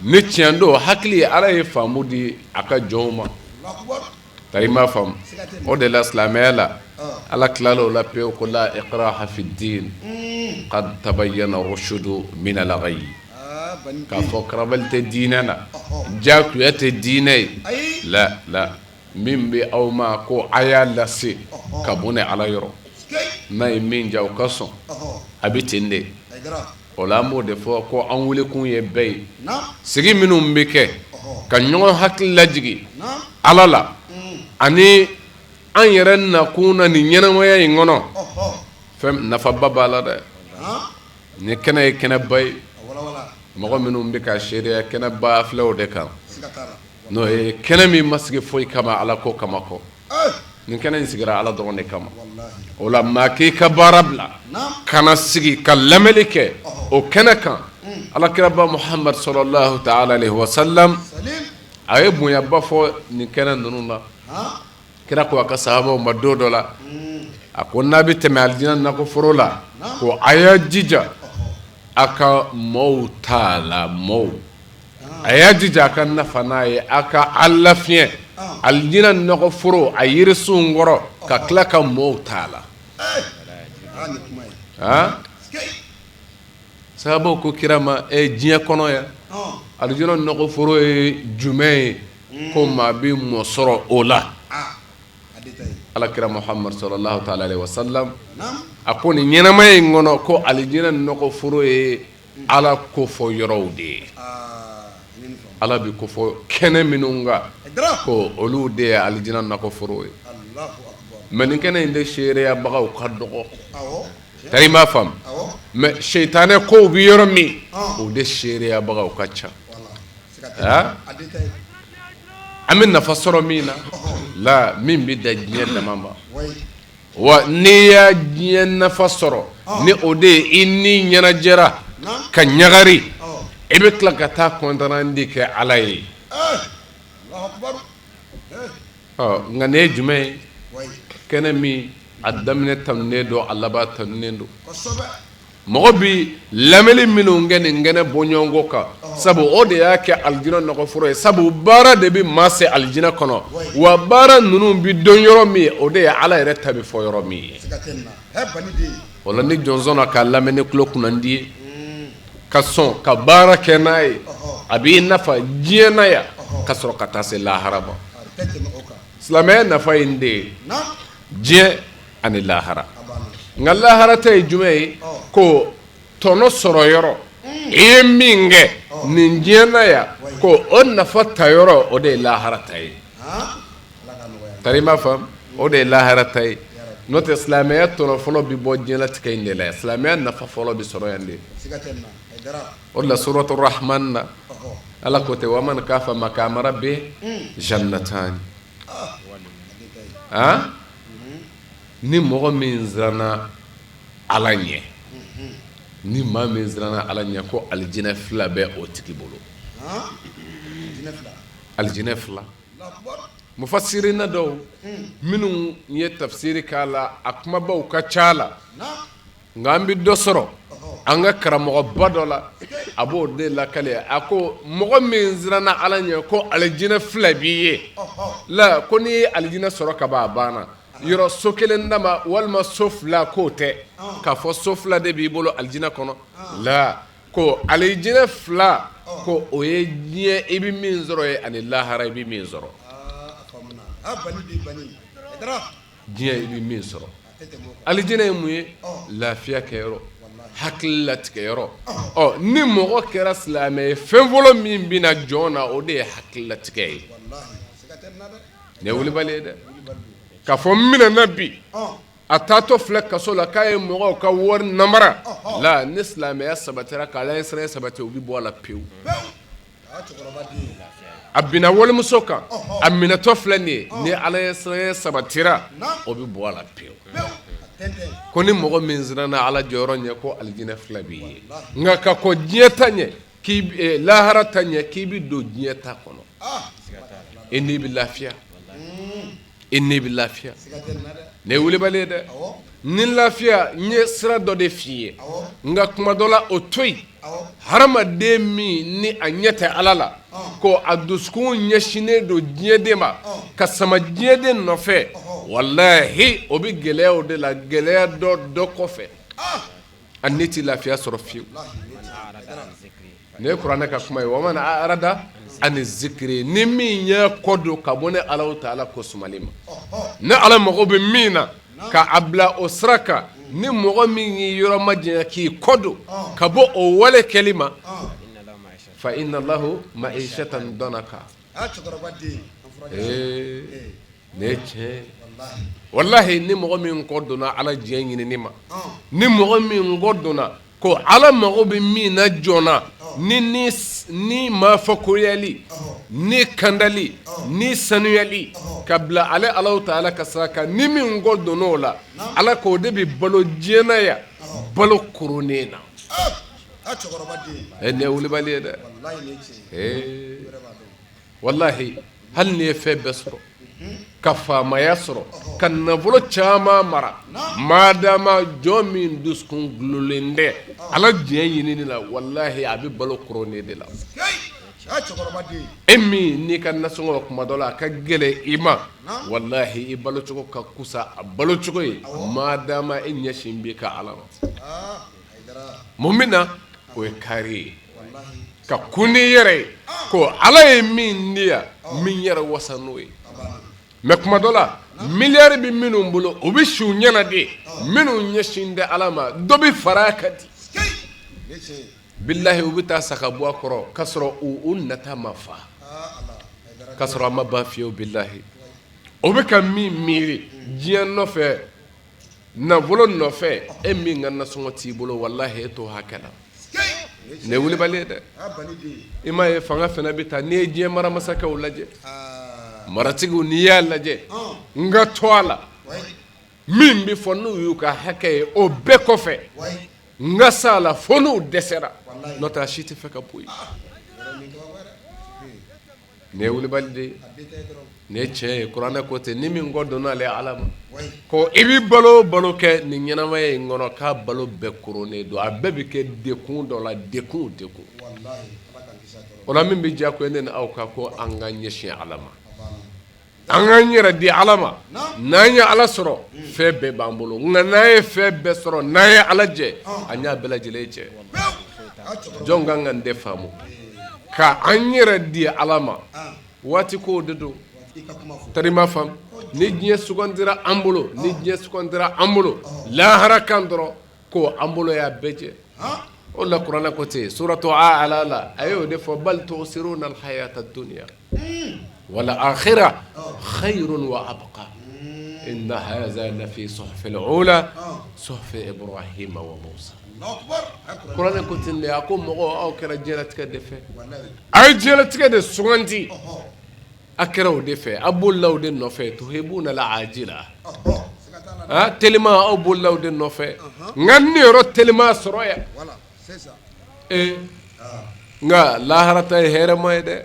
ni tiɲɛ don hakili ala ye faamu di a ka jɔnw ma tari i m'a faamu o de la silamɛya la ala tilala o la pewu ko la ikraha fi din qad tabayyana rushudu min al-ghayy k'a fɔ karabali tɛ diinɛ na jagoya tɛ diinɛ ye la la min bɛ aw ma ko a y'a lase ka bɔ ne ala yɔrɔ n'a ye min diya o ka sɔn a bɛ ten de o la an b'o de fɔ ko an weelekun ye bɛɛ ye sigi minnu bɛ kɛ ka ɲɔgɔn hakili lajigin ala la ani an yɛrɛ nakun na nin ɲɛnamaya in kɔnɔ fɛn nafaba b'a la dɛ nin kɛnɛ ye kɛnɛba ye mɔgɔ minnu bɛ ka seereya kɛnɛba filɛ o de kan n'o ye kɛnɛ min ma sigi foyi kama ala ko kama kɔ nin kɛnɛ in sigira ala dɔrɔn de kama o la maa k'i ka baara bila ka na sigi ka lamɛnni kɛ o kɛnɛ kan alakiraba muhamadu sallallahu ta'ala alayhi wa sallam a ye bonyaba fɔ nin kɛnɛ ninnu na kira ko a ka sahabaw ma don dɔ la a ko n'a bɛ tɛmɛ alijina nakɔforo la ko a y'a jija a ka mɔɔw t'a la mɔɔw a y'a jija a ka nafa n'a ye a ka a lafiɲɛ alijina nakɔforo a yirisunw kɔrɔ ka tila ka mɔɔw t'a la sahabaw ko kira ma e diɲɛ kɔnɔ yan alijina nakɔforo ye jumɛn ye ko maa bɛ mɔ sɔrɔ o la alakira muhamadu sallallahu ta'ala alayhi wa sallam a ko nin ɲɛnamaya in kɔnɔ ko alijina nakɔforo ye ala kofɔ yɔrɔw de ye ala bɛ kofɔ kɛnɛ minnu kan ko olu de ye alijina nakɔforo ye mais nin kɛnɛ in de seereyabagaw ka dɔgɔ tari i m'a faamu mais seitanɛ kow bɛ yɔrɔ min o de seereyabagaw ka ca an bɛ nafa sɔrɔ min na la min bɛ dan diɲɛ dama ma wa n'i y'a diɲɛ nafa sɔrɔ ni o de ye i ni ɲɛnajɛra ka ɲagari i bɛ tila ka taa compte rendu kɛ ala ye nka nin ye jumɛn ye kɛnɛ min a daminɛ tanunen don a laban tanunen don mɔgɔ bɛ lamɛnni minnu kɛ nin kɛnɛ bɔɲɔgɔnko kan sabu o de y'a kɛ alijinɛ nakɔforo ye sabu baara de bɛ maa se alijinɛ kɔnɔ wa baara ninnu bɛ dɔn yɔrɔ min o de ye ala yɛrɛ ta bɛ fɔ yɔrɔ min ye o la ni jɔn sɔnna k'a lamɛn ni tulo kunnandi ye ka sɔn ka baara kɛ n'a ye a b'i nafa diɲɛ na yan ka sɔrɔ ka taa se lahara ma silamɛya nafa ye nin de ye diɲɛ ani lahara nka lahara ta ye jumɛn ye ko tɔnɔ sɔrɔ yɔrɔ i ye min kɛ nin diɲɛ na yan ko o nafa ta yɔrɔ o de ye lahara ta ye tari i m'a faamu o de ye lahara ta ye n'o tɛ silamɛya tɔnɔ fɔlɔ bɛ bɔ diɲɛlatigɛ in de la yan silamɛya nafa fɔlɔ bɛ sɔrɔ yan de o de la suratu rahman na ala ko ten wa man kafa makama rabbi jannatani aa ni mɔgɔ min siranna ala ɲɛ ni maa min siranna ala ɲɛ ko alijinɛ fila bɛ o tigi bolo alijinɛ fila mufasirina dɔw minnu ye tafsiri k'a la a kumabaw ka ca la nka an bɛ dɔ sɔrɔ an ka karamɔgɔba dɔ la a b'o de lakale a ko mɔgɔ min siranna ala ɲɛ ko alijinɛ fila b'i ye la ko n'i ye alijinɛ sɔrɔ ka ban a banna. Yɔrɔ so kelen d'a ma walima so fila k'o tɛ k'a fɔ so fila de b'i bolo alijinɛ kɔnɔ la ko alijinɛ fila ko o ye diɲɛ i bɛ min sɔrɔ ye ani lahara i bɛ min sɔrɔ diɲɛ i bɛ min sɔrɔ alijinɛ ye mun ye lafiya kɛyɔrɔ hakili latigɛyɔrɔ ɔ ni mɔgɔ kɛra silamɛ ye fɛn fɔlɔ min bɛ na jɔn na o de ye hakili latigɛ ye nin ye wulibali ye dɛ k'a fɔ n minɛna bi a taatɔ filɛ kaso la k'a ye mɔgɔw ka wari namara la ni silamɛya sabatira ka ala ɲɛsiranɲɛ sabati u bɛ bɔ a la pewu a binna walimuso kan a minɛtɔ filɛ nin ye ni ala ɲɛsiranɲɛ sabatira o bɛ bɔ a la pewu ko ni mɔgɔ min siranna ala jɔyɔrɔ ɲɛ ko alijinɛ fila b'i ye nka ka kɔn diɲɛ ta ɲɛ k'i lahara ta ɲɛ k'i bɛ don diɲɛ ta kɔnɔ e n'i bɛ lafiya e ni bɛ lafiya nin ye wulibali ye dɛ ni lafiya n ye sira dɔ de f'i ye nka kuma dɔ la o to yen hadamaden min ni a ɲɛ tɛ ala la ko a dusukun ɲɛsinnen don diɲɛden ma ka sama diɲɛden nɔfɛ walahi o bɛ gɛlɛyaw de la gɛlɛya dɔ dɔ kɔfɛ a ni tɛ lafiya sɔrɔ fiyewu nin ye kuranɛ ka kuma ye wa man arada ani zikiri ni min y'a kɔ don ka bɔ ne Alahu taala ko sumali ma ne Ala mago bɛ min na ka a bila o sira kan ni mɔgɔ min y'i yɔrɔ majanya k'i kɔ don ka bɔ o wale kɛli ma fa inna lahu maishatan danaka ee nin ye tiɲɛ ye walahi ni mɔgɔ min kɔ donna ala diɲɛ ɲinini ma ni mɔgɔ min kɔ donna ko ala mago bɛ min na joona ni ni maa fɔkoyali ni kandali ni sanuyali ka bila ale Alahu taala ka sira kan ni min kɔ donna o la ala k'o de bɛ balo diɲɛ na yan balo koronnen na nin ye wulibali ye dɛ walahi hali n'i ye fɛn bɛɛ sɔrɔ ka faamaya sɔrɔ ka nafolo caman mara madama jɔn min dusukun dulonlen tɛ ala diɲɛ ɲinini la walahi a bɛ balo koronnen de la e min n'i ka nasɔngɔ kuma dɔ la a ka gɛlɛn i ma walahi i balocogo ka kusa a balocogo ye madama e ɲɛsin b'i ka ala ma mun bɛ na o ye kaari ye ka kun n'i yɛrɛ ye ko ala ye min di yan n bɛ n yɛrɛ wasa n'o ye mais kuma dɔ la miliyari bɛ minnu bolo u bɛ si u ɲɛna de minnu ɲɛsin tɛ ala ma dɔ bɛ fara a kan di bilahi u bɛ taa sa ka bɔ a kɔrɔ k'a sɔrɔ u nata ma fa k'a sɔrɔ a ma ban fiyewu bilahi o bɛ ka min miiri diɲɛ nɔfɛ nafolo nɔfɛ e min ka nasɔngɔ t'i bolo walahi e t'o hakɛ la nin ye wulibali ye dɛ i m'a ye fanga fana bɛ taa n'i ye diɲɛ mara masakɛw lajɛ maratigiw n'i y'a lajɛ n ka to a la min bɛ fɔ n'u y'u ka hakɛ ye o bɛɛ kɔfɛ n ka sa la fo n'u dɛsɛra n'o tɛ a si tɛ fɛ ka bɔ yen Nin ye wulibali de ye nin ye tiɲɛ ye kuranɛ ko ten ni min kɔ donna ale ala ma ko i bɛ balo balo kɛ nin ɲɛnamaya in kɔnɔ k'a balo bɛɛ koronnen don a bɛɛ bɛ kɛ dekun dɔ la dekun dekun o la min bɛ diyagoya ne ni aw kan ko an ka ɲɛsin ala ma an k'an yɛrɛ di ala ma n'an ye ala sɔrɔ fɛn bɛɛ b'an bolo nka n'an ye fɛn bɛɛ sɔrɔ n'an ye ala jɛ an y'a bɛɛ lajɛlen jɛ jɔn kan ka nin de faamu ka an yɛrɛ di ala ma waati ko de don tari ma faamu ni diɲɛ sugandira an bolo ni diɲɛ sugandira an bolo lahara kan dɔrɔn ko an bolo y'a bɛɛ jɛ o la kuranɛ ko ten suratu ala la a y'o de fɔ bal tu'siruna al-hayata ad-dunya wal akhira khayrun wa abqa inna hadha la fi suhufil ula suhufi ibrahima wa musa kuranɛ ko ten de a ko mɔgɔw aw kɛra diɲɛlatigɛ de fɛ a ye diɲɛlatigɛ de sugandi a kɛra o de fɛ a bolila o de nɔfɛ tuhibuna al-ajila telima aw bolila o de nɔfɛ nka ni yɔrɔ telima sɔrɔ yan ee nka lahara ta ye hɛrɛma ye dɛ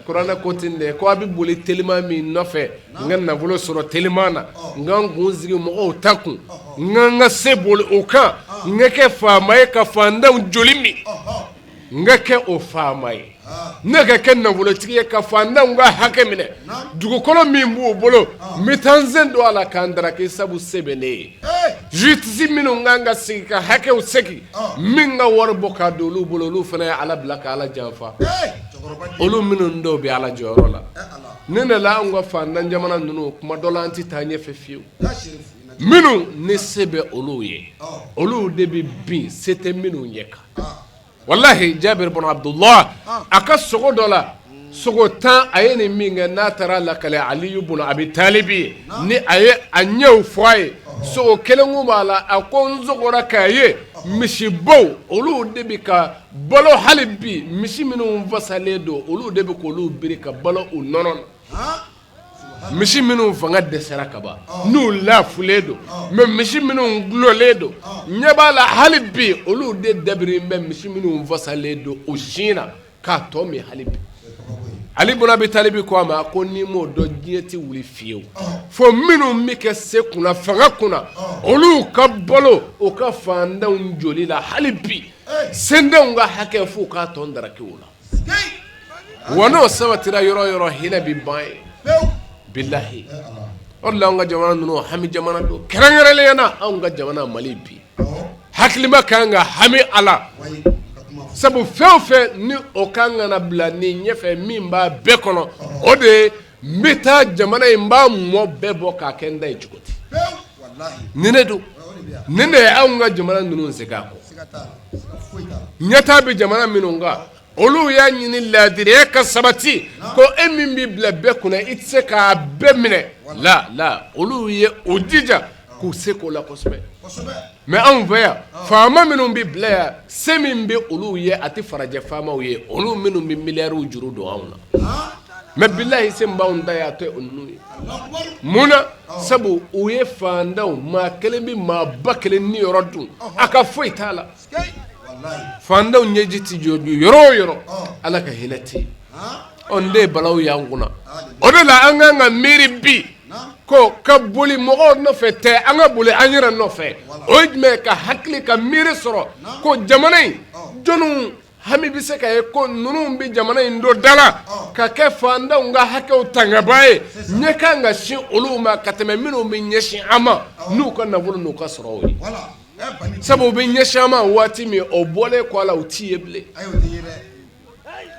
kuranɛ ko ten de ko a bɛ boli telima min nɔfɛ n ka nafolo sɔrɔ telima na n ka n kun sigi mɔgɔw ta kun n ka n ka se boli o kan n ka kɛ faama ye ka faantanw joli min n ka kɛ o faama ye Ne ka kɛ nafolotigi ye ka faantanw ka hakɛ minɛ dugukolo min b'u bolo n bɛ taa n sen don a la k'an daraki sabu se bɛ ne ye justice minnu kan ka sigi ka hakɛw segin min ka wari bɔ k'a don olu bolo olu fana ye Ala bila ka Ala janfa olu minnu dɔw bɛ Ala jɔyɔrɔ la nin de la anw ka faantan jamana ninnu kuma dɔ la an tɛ taa ɲɛfɛ fiyewu minnu ni se bɛ olu ye olu de bɛ bin se tɛ minnu ye kan walahi jabir bun abdullah a ka sogo dɔ la sogo 10 a ye nin min kɛ n'a taara lakale aliyu bun abi talibi ye ni a ye a ɲɛw fɔ a ye sogo kelen kun b'a la a ko n sogora k'a ye misibow olu de bɛ ka balo hali bi misi minnu fasalen don olu de bɛ k'olu biri ka balo u nɔnɔ na misi minnu fanga dɛsɛra ka ban n'u lafulen don mais misi minnu dulɔlen don ɲɛ b'a la hali bi olu de dabiri bɛ misi minnu fasalen don o sin na k'a tɔ min hali bi Ali bun Abi Talibi ko a ma ko n'i m'o dɔn diɲɛ tɛ wuli fiyewu fo minnu bɛ kɛ se kunna fanga kunna olu ka balo u ka faantanw joli la hali bi sentanw ka hakɛ f'u k'a tɔ daraki u la wa n'o sabatira yɔrɔ yɔrɔ hinɛ bɛ ban yen bilahi o de la anw ka jamana ninnu hami jamana don kɛrɛnkɛrɛnnenya na anw ka jamana Mali bi hakilima kan ka hami a la sabu fɛn o fɛn ni o kan ka na bila nin ɲɛfɛ min b'a bɛɛ kɔnɔ o de ye n bɛ taa jamana in n b'a mɔ bɛɛ bɔ k'a kɛ n ta ye cogo di nin de don nin de ye anw ka jamana ninnu segin a kɔ ɲɛtaa bɛ jamana minnu kan olu y'a ɲini laadiriya ka sabati ko e min b'i bila bɛɛ kunna i tɛ se k'a bɛɛ minɛ la la olu ye o jija k'u se k'o la kosɛbɛ mais anw fɛ yan faama minnu bɛ bila yan se min bɛ olu ye a tɛ farajɛ faamaw ye olu minnu bɛ miliyariw juru don anw na mais bilahi se min b'anw ta ye a tɛ o ninnu ye mun na sabu u ye faantanw maa kelen bɛ maa 1000 niyɔrɔ dun a ka foyi t'a la Faantanw ɲɛji tɛ jɔ yɔrɔ o yɔrɔ ala ka hinɛ tɛ yen ɔ nin de ye balawu y'an kunna o de la an ka kan ka miiri bi ko ka boli mɔgɔw nɔfɛ tɛ an ka boli an yɛrɛ nɔfɛ o ye jumɛn ka hakili ka miiri sɔrɔ ko jamana in jɔnniw hami bɛ se ka ye ko ninnu bɛ jamana in don da la ka kɛ faantanw ka hakɛw tangabaa ye ɲɛ kan ka sin olu ma ka tɛmɛ minnu bɛ ɲɛsin an ma n'u ka nafolo n'u ka sɔrɔw ye sabu u bɛ ɲɛsin an ma waati min o bɔlen kɔ a la u t'i ye bilen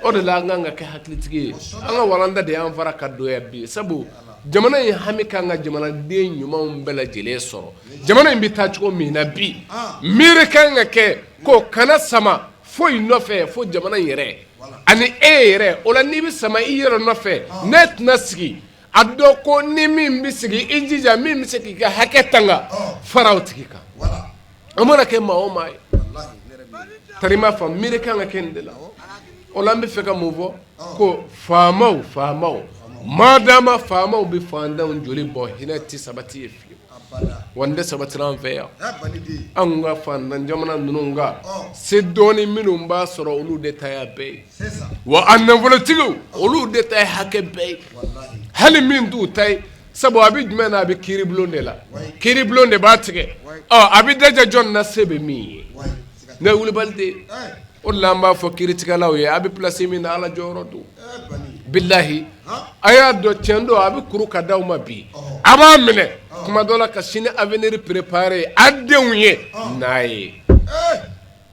o de la an kan ka kɛ hakilitigi ye an ka walanda de y'an fara ka don yan bi sabu jamana in hami kan ka jamanaden ɲumanw bɛɛ lajɛlen sɔrɔ jamana in bɛ taa cogo min na bi miiri kan ka kɛ ko kana sama foyi nɔfɛ fo jamana in yɛrɛ ani e yɛrɛ o la n'i bɛ sama i yɛrɛ nɔfɛ ne tɛna sigi a dɔn ko ni min bɛ sigi i jija min bɛ se k'i ka hakɛ tanga fara o tigi kan an mana kɛ maa o maa ye tari m'a faamu miiri kan ka kɛ nin de la o la an bɛ fɛ ka mun fɔ ko faamaw faamaw madama faamaw bɛ faantanw joli bɔ hinɛ tɛ sabati yen fiyewu wa nin de sabatira an fɛ yan anw ka faantan jamana ninnu kan se dɔɔni minnu b'a sɔrɔ olu de ta y'a bɛɛ ye wa a nafolotigiw olu de ta ye hakɛ bɛɛ ye hali min t'u ta ye sabu a bɛ jumɛn na a bɛ kiiribulon de la kiiribulon de b'a tigɛ ɔ a bɛ daja jɔn na se bɛ min ye ne wulibali de o de la an b'a fɔ kiiritigɛlaw ye a bɛ place min na ala jɔyɔrɔ don bilahi a y'a dɔn tiɲɛ don a bɛ kuru ka d'aw ma bi a b'a minɛ kuma dɔ la ka sini avenir préparer a denw ye n'a ye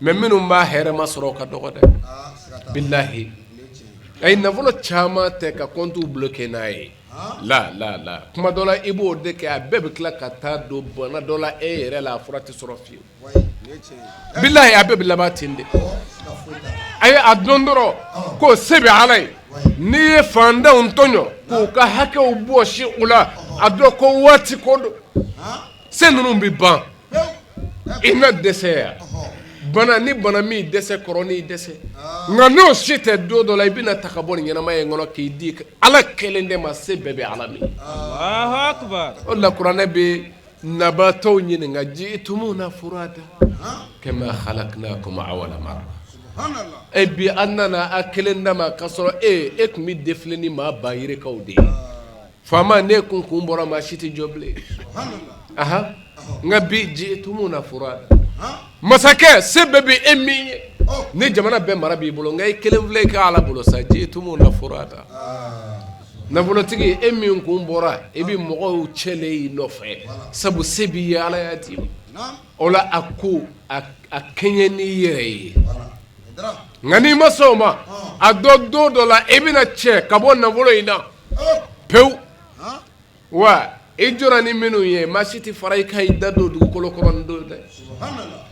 mais minnu b'a hɛrɛma sɔrɔ o ka dɔgɔ dɛ bilahi a ye nafolo caman tɛ ka compte bloquer n'a ye la la la kuma dɔ la i b'o de kɛ a bɛɛ bɛ tila ka taa don bana dɔ la e yɛrɛ la a fura tɛ sɔrɔ fiyewu bilahi a bɛɛ bɛ laban ten de a ye a dɔn dɔrɔn ko se bɛ ala ye n'i ye faantanw tɔɲɔ k'u ka hakɛw bɔsi u la a dɔn ko waati ko don se ninnu bɛ ban i na dɛsɛ yan bana ni bana min dɛsɛ kɔrɔ n'i dɛsɛ nka n'o si tɛ don dɔ la i bɛna ta ka bɔ nin ɲɛnamaya in kɔnɔ k'i di ala kelen de ma se bɛɛ bɛ ala min o la kuranɛ bɛ nabaatɔw ɲininka jitumuna furada kama khalaqnakum awwala marra e bi an nana a kelen dama k'a sɔrɔ e tun bɛ défiler ni maa ba yirikaw de ye faama ne kun kun bɔra maa si tɛ jɔ bilen nka bi jitumuna furada masakɛ se bɛɛ bɛ e min ye Ni jamana bɛɛ mara b'i bolo nka i kelen filɛ i ka ala bolo sa jitumuna furada nafolotigi e min kun bɔra i bɛ mɔgɔw cɛlen i nɔfɛ sabu se b'i ye ala y'a d'i ma o la a ko a kɛɲɛ n'i yɛrɛ ye nka n'i ma sɔn o ma a dɔn don dɔ la e bɛna cɛ ka bɔ nafolo in na pewu wa i jɔra ni minnu ye maa si tɛ fara i kan i da don dugukolo kɔrɔ nin don dɛ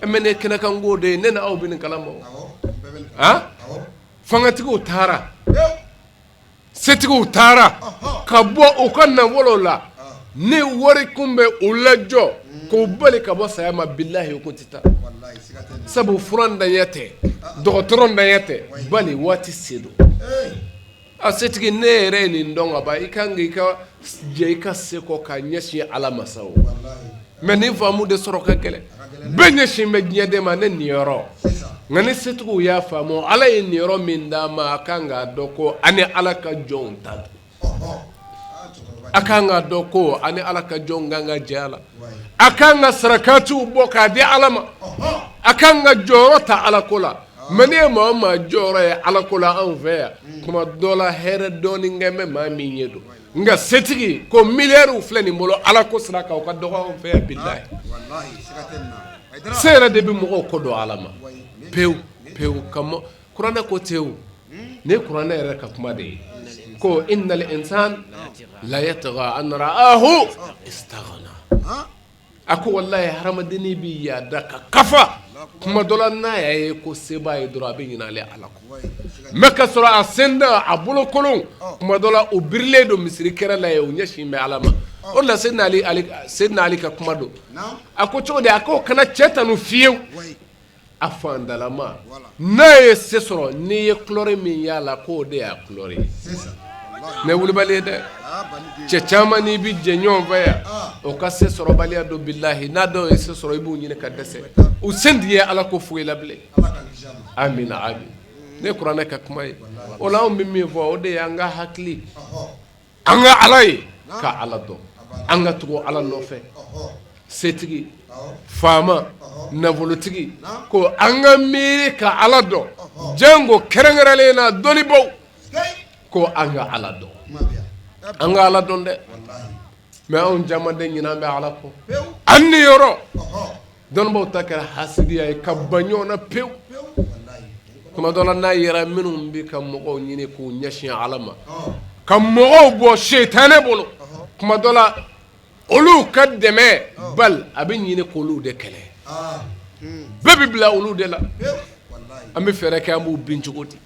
mɛ ne kɛnɛkanko de ye ne n'aw bɛ nin kalama a fangatigiw taara setigiw taara ka bɔ u ka nafolo la ni wari kun bɛ u lajɔ k'u bali ka bɔ saya ma bilahi u kun tɛ taa sabu fura ntanya tɛ dɔgɔtɔrɔ ntanya tɛ bali waati se don a setigi ne yɛrɛ ye nin dɔn ka ban i kan k'i ka jɛ i ka se kɔ ka ɲɛsin ala ma sa o mɛ nin faamu de sɔrɔ ka gɛlɛn bɛɛ ɲɛsin bɛ diɲɛ de ma ne niyɔrɔ nka ni setigiw y'a faamu ala ye niyɔrɔ min d'a ma a kan k'a dɔn ko ani ala ka jɔnw ta don a kan k'a dɔn ko ani ala ka jɔnw kan ka jɛ a la a kan ka sarakatiw bɔ k'a di ala ma a kan ka jɔyɔrɔ ta ala ko la mɛ n'i ye maa o maa jɔyɔrɔ ye ala ko la anw fɛ yan tuma dɔ la hɛrɛ dɔɔni kɛ bɛ maa min ye don nka setigi ko miliyariw filɛ nin bolo ala ko sira kan o ka dɔgɔ anw fɛ yan bilahi se yɛrɛ de bɛ mɔgɔw kɔ don ala ma pewu pewu ka kuranɛ ko ten o nin ye kuranɛ yɛrɛ ka kuma de ye ko innal insan la yatgha an ra'ahu istaghna a ko walahi hadamadennin bɛ yaada ka kafa kuma dɔ la n'a y'a ye ko se b'a ye dɔrɔn a bɛ ɲinɛ ale ala kɔ mɛ ka sɔrɔ a sen da a bolokolon kuma dɔ la o birilen don misiri kɛrɛ la yen o ɲɛsin bɛ ala ma o de la Seydina Ali ka kuma don a ko cogo di a ko kana cɛ tanu fiyewu a fandalama n'a ye se sɔrɔ n'i ye couleur min y'a la k'o de y'a couleur ye ne wulibali ye dɛ cɛ caman n'i bɛ jɛ ɲɔgɔn fɛ yan o ka se sɔrɔbaliya don bilahi n'a dɔw ye se sɔrɔ i b'u ɲini ka dɛsɛ u sen tɛ ye ala ko foyi la bilen amina amin ne kuranɛ ka kuma ye o la anw bɛ min fɔ o de ye an ka hakili an ka ala ye ka ala dɔn an ka tugu ala nɔfɛ setigi faama nafolotigi ko an ka miiri ka ala dɔn janko kɛrɛnkɛrɛnlen na dɔnnibaw ko an ka ala dɔn an ka ala dɔn dɛ mɛ anw caman de ɲinɛ bɛ ala kɔ an niyɔrɔ dɔnnibaw ta kɛra hasidiya ye ka ban ɲɔgɔn na pewu tuma dɔ la n'a yera minnu bɛ ka mɔgɔw ɲini k'u ɲɛsin ala ma ka mɔgɔw bɔ sitanɛ bolo tuma dɔ la olu ka dɛmɛ bali a bɛ ɲini k'olu de kɛlɛ bɛɛ bɛ bila olu de la an bɛ fɛɛrɛ kɛ an b'u bin cogo di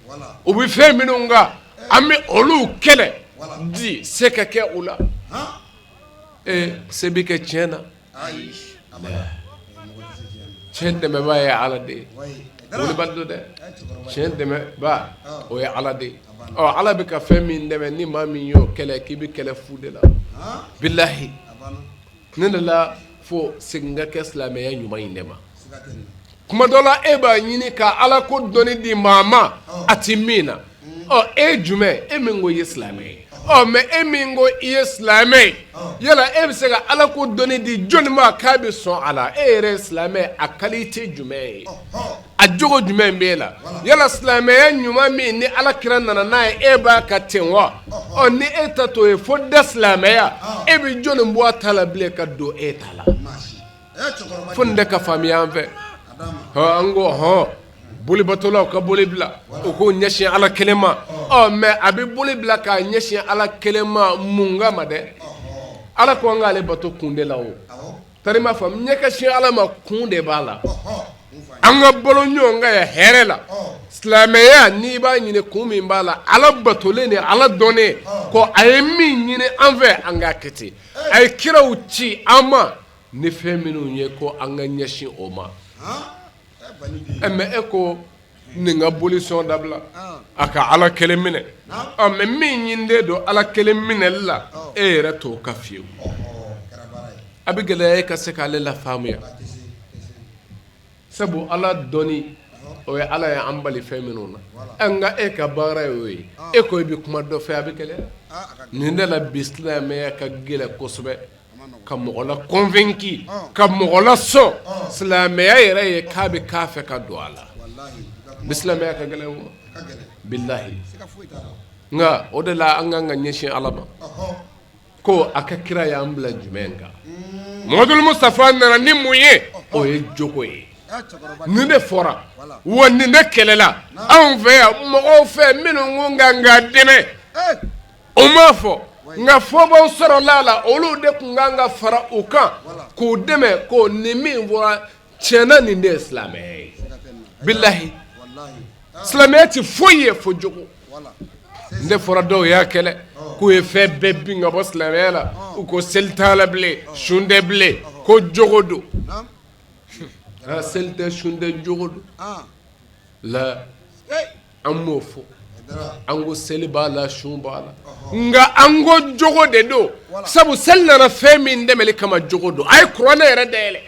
u bɛ fɛn minnu kan an bɛ olu kɛlɛ di se ka kɛ u la se bɛ kɛ tiɲɛ na tiɲɛ dɛmɛbaa ye ala de ye wulibali don dɛ tiɲɛ dɛmɛbaa o ye ala de ye ɔ ala bɛ ka fɛn min dɛmɛ ni maa min y'o kɛlɛ k'i bɛ kɛlɛ fu de la bilahi ne de la fo segin ka kɛ silamɛya ɲuman in de ma kuma dɔ la e b'a ɲini ka ala ko dɔnni di maa ma a tɛ min na ɔ e jumɛn e min ko i ye silamɛ ye ɔ mɛ e min ko i ye silamɛ ye yala e bɛ se ka ala ko dɔnni di jɔnni ma k'a bɛ sɔn a la e yɛrɛ ye silamɛ a qualité jumɛn ye a jogo jumɛn b'e la yala silamɛya ɲuman min ni ala kira nana n'a ye e b'a kan ten wa ɔ ni e ta t'o ye fo da silamɛya e bɛ jɔnni bɔ a ta la bilen ka don e ta la fo nin de ka faamuya an fɛ an ko hɔn bolibatolaw ka boli bila u k'u ɲɛsin ala kelen ma ɔ mɛ a bɛ boli bila k'a ɲɛsin ala kelen ma mun kama dɛ ala ko an k'ale bato kun de la o tari m'a faamu ɲɛ ka sin ala ma kun de b'a la an ka balo ɲɔgɔn kan ya hɛrɛ la silamɛya n'i b'a ɲini kun min b'a la ala batolen ni ala dɔnnen ko a ye min ɲini an fɛ an k'a kɛ ten a ye kiraw ci an ma ni fɛn minnu ye ko an ka ɲɛsin o ma mɛ e ko nin ka boli sɔn dabila a ka ala kelen minɛ mɛ min ɲininen don ala kelen minɛli la e yɛrɛ t'o kan fiyewu a bɛ gɛlɛya e ka se k'ale la faamuya sabu ala dɔnni o ye ala ye an bali fɛn minnu na nka e ka baara ye o ye e ko i bɛ kuma dɔ fɛ a bɛ gɛlɛya nin de la bi silamɛya ka gɛlɛn kosɛbɛ ka mɔgɔ la convaincu ka mɔgɔ lasɔn silamɛya yɛrɛ ye k'a bɛ k'a fɛ ka don a la. Bi silamɛya ka gɛlɛn o ma, bilahi. Nka o de la an kan ka ɲɛsin Ala ma ko a ka kira y'an bila jumɛn kan? Muhamadu Mustafa nana ni mun ye? O ye jogo ye. Nin de fɔra wa nin de kɛlɛla anw fɛ yan mɔgɔw fɛ minnu ko kan k'a dɛmɛ, o m'a fɔ, nka fɔbaw sɔrɔla a la, olu de tun kan ka fara u kan k'u dɛmɛ ko nin min fɔra tiɲɛ na, nin de ye silamɛya ye. Bilahi, silamɛya tɛ foyi ye fo jogo. N de fɔra, dɔw y'a kɛlɛ k'u ye fɛn bɛɛ bin ka bɔ silamɛya la. U ko seli t'a la bilen, sun tɛ bilen, ko jogo don. Seli tɛ, sun tɛ, jogo don la. An m'o fɔ, an ko seli b'a la, sun b'a la, nka an ko jogo de don, sabu seli nana fɛn min dɛmɛli kama, jogo don. A ye kuranɛ yɛrɛ dayɛlɛ,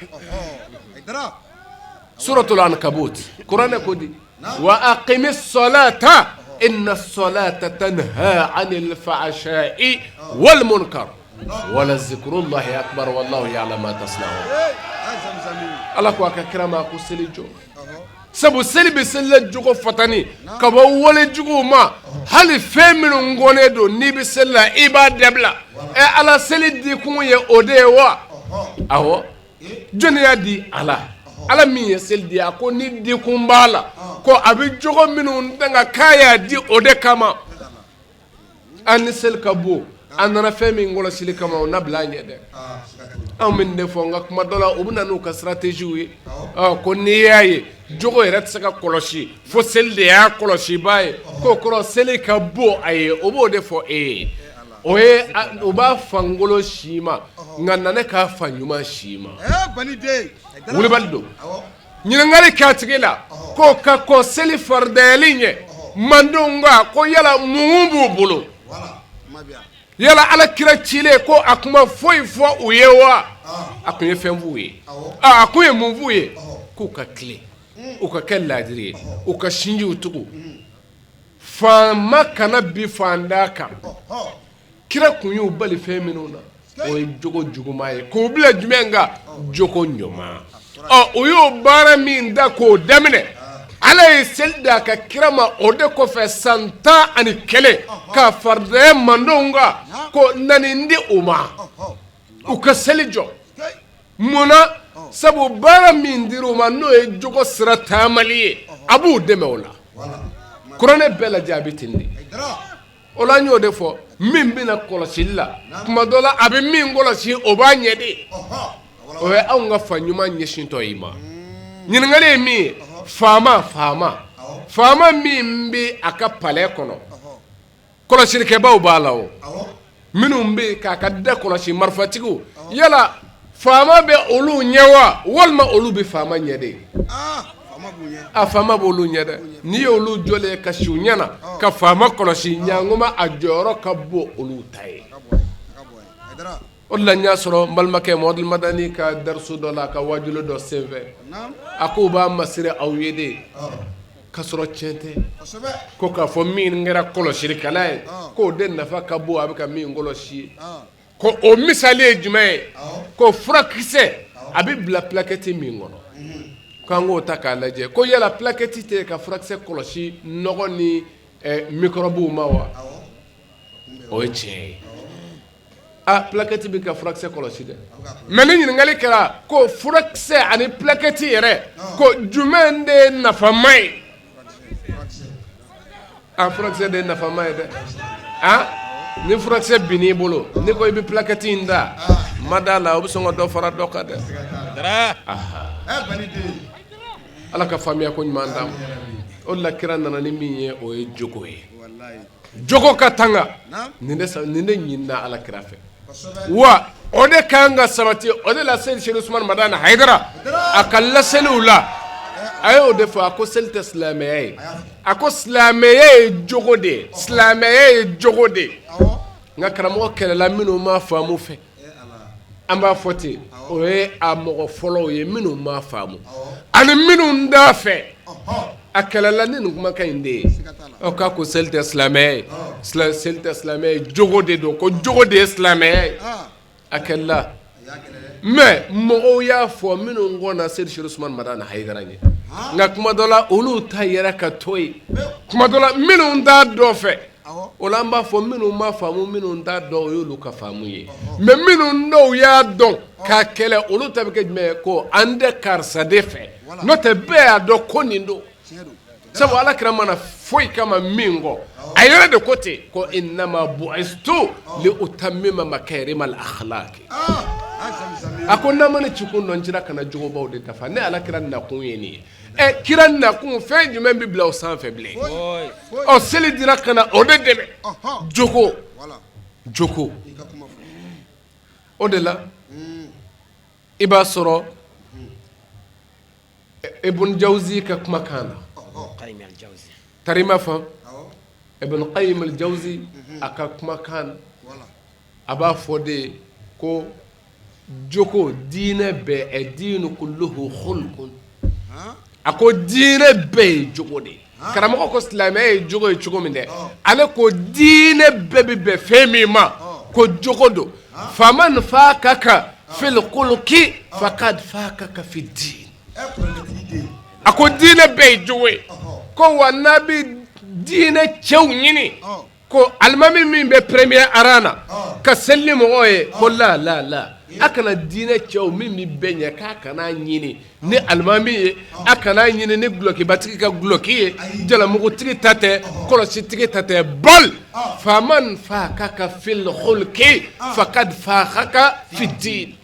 suratul ankabut, kuranɛ ko di? Wa aqimi salata inna salata tanha anil fahsha'i wal munkar wala zikrullahi akbar wallahu ya'lamu ma tasna'un. Ala ko a ka kira ma ko seli jɔ, sabu seli bɛ selila jogo fatani ka bɔ wale juguw ma, hali fɛn minnu kɔnnen don, n'i bɛ seli la, i b'a dabila. Ɛ Ala, seli di kun ye o de ye wa? Awɔ. Jɔnni y'a di? Ala. Ala min ye seli di, a ko ni dikun b'a la ko a bɛ jogo minnu danga, k'a y'a di o de kama. An ni seli ka bon, an nana fɛn min kɔlɔsili kama, o na bila an ɲɛ dɛ. Anw bɛ nin de fɔ, nka kuma dɔ la, u bɛ na n'u ka stratégie ye ko n'i y'a ye jogo yɛrɛ tɛ se ka kɔlɔsi fo seli de y'a kɔlɔsibaa ye, k'o kɔrɔ seli ka bon a ye. O b'o de fɔ e ye. O ye u b'a fangolo si ma, nka na ne k'a fa ɲuman si ma. Wulibali don ɲininkali k'a tigi la ko ka kɔn seli faridayali ɲɛ, mandenw kan ko yala mun b'u bolo? Yala ala kira cilen ko a kuma foyi fɔ u ye wa? A tun ye fɛn f'u ye. A kun ye mun f'u ye? K'u ka tilen, u ka kɛ laadiri ye, u ka sinjiw tugu, faama kana bin faantan kan. Kira kun y'u bali fɛn minnu na, o ye jogo juguman ye, k'u bila jumɛn kan? Jogo ɲuman. Ɔ u y'o baara min da k'o daminɛ, ala ye seli d'a ka kira ma o de kɔfɛ san 11 k'a faridaya mandenw kan ko na nin di u ma, u ka seli jɔ. Mun na? Sabu baara min dira u ma, n'o ye jogo sira taamali ye, a b'u dɛmɛ o la. Kuranɛ bɛɛ lajɛ, a bɛ ten de. O la n y'o de fɔ, min bɛna kɔlɔsili la, tuma dɔ la a bɛ min kɔlɔsi, o b'a ɲɛ de. O ye anw ka fa ɲuman ɲɛsintɔ i ma. Ɲininkali ye min ye, faama faama faama min bɛ a ka palais kɔnɔ, kɔlɔsilikɛbaw b'a la, o minnu bɛ k'a ka da kɔlɔsi, marifatigiw, yala faama bɛ olu ɲɛ wa, walima olu bɛ faama ɲɛ de? A faama b'olu ɲɛ dɛ. N'i ye olu jɔlen ka si u ɲɛ na ka faama kɔlɔsi, ɲangoma a jɔyɔrɔ ka bon olu ta ye. O de la n y'a sɔrɔ n balimakɛ Mamadu Madani ka dariso dɔ la, a ka wajuli dɔ senfɛ, a ko b'a masiri aw ye de k'a sɔrɔ tiɲɛ tɛ, ko k'a fɔ min kɛra kɔlɔsilikɛla ye, k'o de nafa ka bon a bɛ ka min kɔlɔsi ye. Ko o misali ye jumɛn ye? Ko furakisɛ a bɛ bila plaquette min kɔnɔ, k'an k'o ta k'a lajɛ, ko yala plaquette tɛ ka furakisɛ kɔlɔsi nɔgɔ ni microbew ma wa? O ye tiɲɛ ye. A plaquette bɛ ka furakisɛ kɔlɔsi dɛ, mais ni ɲininkali kɛra ko furakisɛ ani plaquette yɛrɛ, ko jumɛn de ye nafama ye? A furakisɛ de ye nafama ye dɛ. A ni furakisɛ binn'i bolo, n'i ko i bɛ plaquette in ta, ma da la, o bɛ sɔn ka dɔ fara dɔ kan dɛ. Ala ka faamuya ko ɲuman d'an ma. O de la kira nana ni min ye, o ye jogo ye. Jogo ka tanga, nin de ɲinina ala kira fɛ, wa o de ka kan ka sabati. O de la Seyidi Serifu Usumani Madani Hayidara, a ka laseliw la, a y'o de fɔ. A ko seli tɛ silamɛya ye, a ko silamɛya ye jogo de ye, silamɛya ye jogo de ye. Nka karamɔgɔ kɛlɛla minnu ma faamu fɛ, an b'a fɔ ten, o ye a mɔgɔ fɔlɔw ye minnu ma faamu ani minnu t'a fɛ. A kɛlɛla ni nin kumakan in de ye. Ɔ k'a ko seli tɛ silamɛya ye, seli tɛ silamɛya ye, jogo de don, ko jogo de ye silamɛya ye. A kɛlɛla, mais mɔgɔw y'a fɔ minnu kɔnna Seyidi Serifu Usumani Madani Hayidara ɲɛ. Nka kuma dɔ la olu ta yɛrɛ ka to yen, kuma dɔ la minnu t'a dɔ fɛ, o la an b'a fɔ minnu ma faamu, minnu t'a dɔn, o y'olu ka faamu ye. Mais minnu dɔw y'a dɔn k'a kɛlɛ, olu ta bɛ kɛ jumɛn ye? Ko an tɛ karisa de fɛ, n'o tɛ bɛɛ y'a dɔn ko nin don. Sabu ala kira ma na foyi kama min kɔ, a yɛrɛ de ko ten ko innama bu'istu li utammima makarimal akhlaq. A ko n'a ma ne ci kun dɔn, n cira ka na jogobaw de dafa. Ne ala kira nakun ye nin ye. Ɛ, kira nakun, fɛn jumɛn bɛ bila o sanfɛ bilen? Ɔ, seli dira ka na o de dɛmɛ, jogo jogo. O de la i b'a sɔrɔ Ibn Jawzi ka kumakan na, tari ma fɔ Ibn Qayyim al-Jawzi a ka kumakan na, a b'a fɔ de ko jogo diinɛ bɛɛ, ad-dinu kulluhu khulqun. A ko diinɛ bɛɛ ye jogo de ye. Karamɔgɔ ko silamɛya ye jogo ye cogo min dɛ, ale ko diinɛ bɛɛ bɛ bɛn fɛn min ma, ko jogo don. Faman fakaka fil khulqi fakad fakaka fi din. A ko diinɛ bɛɛ ye jogo ye. Ko wa n'a bɛ diinɛ cɛw ɲini, ko alimami min bɛ premier rang na ka seli ni mɔgɔw ye, ko la la la, a kana diinɛ cɛw min bɛ bɛɛ ɲɛ, k'a kana ɲini ni alimami ye, a kana ɲini ni gulɔkibatigi ka gulɔki ye, jalamugutigi ta tɛ, kɔlɔsitigi ta tɛ. Bal faman fakaka fil khulqi fakad fakaka fi din.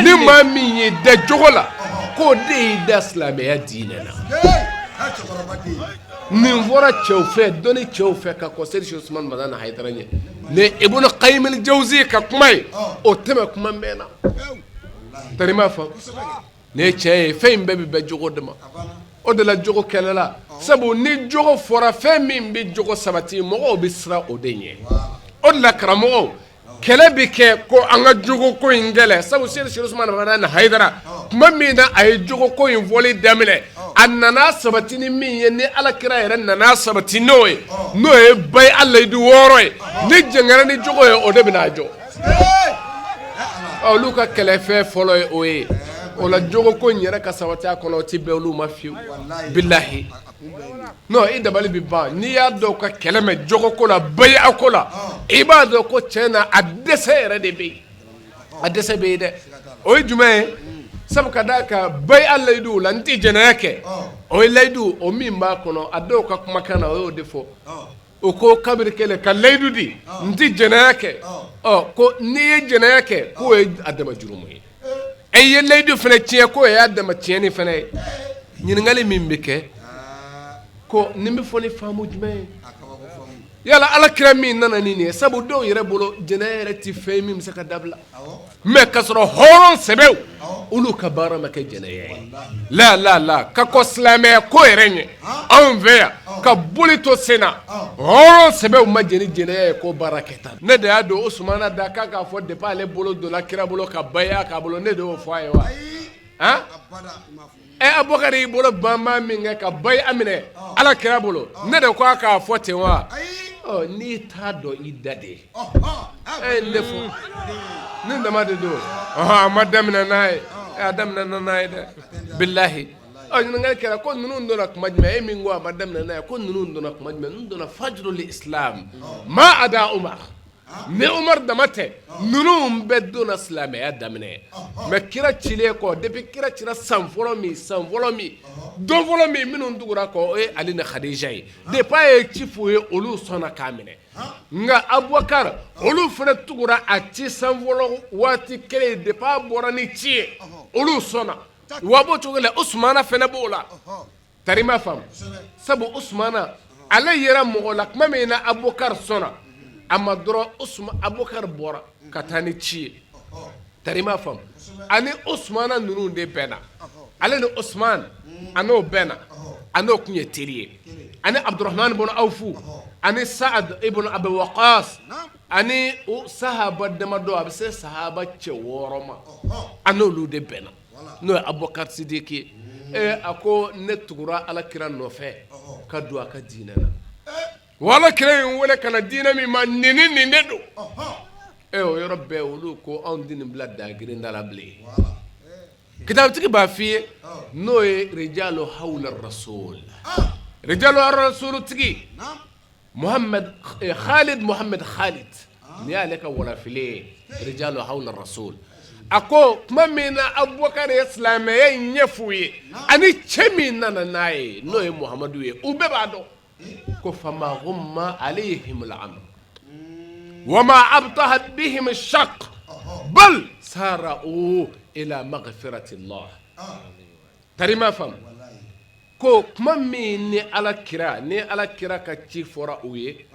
Ni maa min y'i da jogo la, k'o de y'i da silamɛya diinɛ na. Nin fɔra cɛw fɛ, dɔnni cɛw fɛ ka kɔn Seyidi Usumani Madani Hayidara ɲɛ. Ni Ibn Qayyim al-Jawzi ka kuma ye, o tɛmɛ kuma mɛnna. Tari m'a fɔ nin ye tiɲɛ ye. Fɛn in bɛɛ bɛ bɛn jogo de ma. O de la jogo kɛlɛla, sabu ni jogo fɔra, fɛn min bɛ jogo sabati, mɔgɔw bɛ siran o de ɲɛ. O de la karamɔgɔw kɛlɛ bɛ kɛ ko an ka jogo ko in kɛlɛ, sabu Seyidi Usumani Madani Hayidara, tuma min na a ye jogo ko in fɔli daminɛ, a nana sabati ni min ye, ni ala kira yɛrɛ nana sabati n'o ye, n'o ye bayi layidu 6 ye, ni jɛngɛra ni jogo ye, o de bɛna a jɔ. Olu ka kɛlɛfɛn fɔlɔ ye o ye. O la jogo ko in yɛrɛ ka sabati a kɔnɔ, o tɛ bɛn olu ma fiyewu, bilahi. Non, i dabali bɛ ban n'i y'a dɔn ka kɛlɛ mɛn jogo ko la, bayi ko la. I b'a dɔn ko tiɲɛ na, a dɛsɛ yɛrɛ de bɛ yen, a dɛsɛ bɛ yen dɛ. O ye jumɛn ye? Sabu ka d'a kan bayi layidu la, n tɛ jɛnɛya kɛ, o ye layidu o min b'a kɔnɔ. A dɔw ka kumakan na, o y'o de fɔ. O ko kabiri kɛlɛ ka layidu di, n tɛ jɛnɛya kɛ. Ɔ, ko n'i ye jɛnɛya kɛ, k'o ye a dama jurumu ye. E ye layidu fana tiɲɛ, k'o y'a dama tiɲɛni fana ye. Ɲininkali min bɛ kɛ, ko nin bɛ fɔ ni faamu jumɛn ye? Yala ala kira min nana ni nin ye? Sabu dɔw yɛrɛ bolo, jɛnɛya yɛrɛ tɛ fɛn min bɛ se ka dabila. Mais k'a sɔrɔ hɔrɔn sɛbɛw, olu ka baara ma kɛ jɛnɛya ye. La la la, ka kɔn silamɛya ko yɛrɛ ɲɛ anw fɛ yan, ka boli to sen na, hɔrɔn sɛbɛw ma jɛn ni jɛnɛya ye ko baara kɛta. Ne de y'a don Usumana da k'a k'a fɔ depuis ale bolo donna kira bolo ka baya k'a bolo, ne de y'o fɔ a ye wa? Han, ɛ, Abubakari y'i bolo banban min kɛ ka baya minɛ ala kira bolo, ne de ko a k'a fɔ ten wa? Ɔ, n'i t'a dɔn, i da de e ne fɔ ni dama de don. A ma daminɛ n'a ye, a daminɛ n'a ye dɛ, bilahi. Ɔ, ɲininkali kɛra ko ninnu donna kuma jumɛn? E min ko a ma daminɛ n'a ye, ko ninnu donna kuma jumɛn? Ninnu donna fajrul islam ma ada Umar. Ni Umar dama tɛ, ninnu bɛɛ donna silamɛya daminɛ. Mais kira cilen kɔ, depuis kira cira san fɔlɔ min, san fɔlɔ min, don fɔlɔ min, minnu tugura kɔ, o ye Ali ni Khadija ye. Depuis a ye ci f'u ye, olu sɔnna k'a minɛ. Nka Abubakar, olu fana tugura a ci san fɔlɔ waati kelen. Depuis a bɔra ni ci ye, olu sɔnna. Wa b'o cogo la, Usumana fana b'o la. Tari ma faamu, sabu Usumana ale yɛrɛ mɔgɔ la, tuma min na Abubakar sɔnna a ma dɔrɔn, Abubakar bɔra ka taa ni ci ye. Tari ma faamu, ani Usumana ninnu de bɛnna. Ale ni Usumana, a n'o bɛnna, a n'o tun ye teri ye, ani Abdurahman bun Awfu, ani Saad ibn Abi Waqas, ani sahaba damadɔ, a bɛ se sahaba cɛ 6 ma, a n'olu de bɛnna, n'o ye Abubakar Sidiki ye. Ee, a ko ne tugura ala kira nɔfɛ ka don a ka diinɛ na. Wa ala kira ye n wele ka na diinɛ min ma, nin ni nin de don. Ee, o yɔrɔ bɛɛ, olu ko anw tɛ nin bila dagirinda la bilen. Kitabutigi b'a f'i ye n'o ye rijalu hawla rasul, rijalu hawla rasul tigi Muhammad Khalid Muhammad Khalid nin y'ale ka walafilen ye rijalu hawla rasul a ko tuma min na Abubakar ye silamɛya in ɲɛf'u ye ani cɛ min nana n'a ye n'o ye Muhamadu ye u bɛɛ b'a dɔn ko fama gumma alayhim al-amr wama abtaha bihim ash-shaq bal sara'u ila maghfirati Allah tari ma faamu ko tuma min ni ala kira ni ala kira ka ci fɔra u ye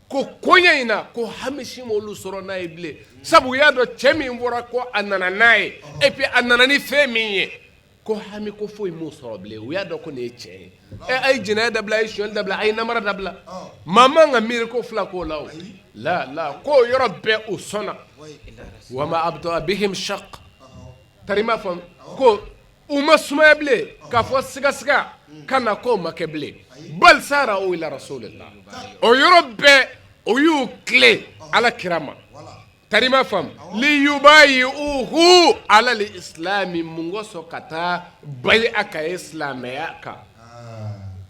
ko koɲɛ in na ko hami si m'olu sɔrɔ n'a ye bilen sabu u y'a dɔn cɛ min fɔra ko a nana n'a ye et puis a nana ni fɛn min ye ko hami ko foyi m'u sɔrɔ bilen u y'a dɔn ko nin ye tiɲɛ ye ɛ a ye jɛnɛya dabila a ye sonyali dabila a ye namara dabila maa man ka miiri ko fila k'o la o la la k'o yɔrɔ bɛɛ u sɔnna wama abtaha bihim shaq tari ma faamu ko u ma sumaya bilen k'a fɔ sigasiga ka na k'o ma kɛ bilen bal sara'u ila rasulillah o yɔrɔ bɛɛ o y'u tilen ala kira ma tari ma faamu liyubayi'uhu ala lislami mun kosɔn ka taa bayi'a k'a ye silamɛya kan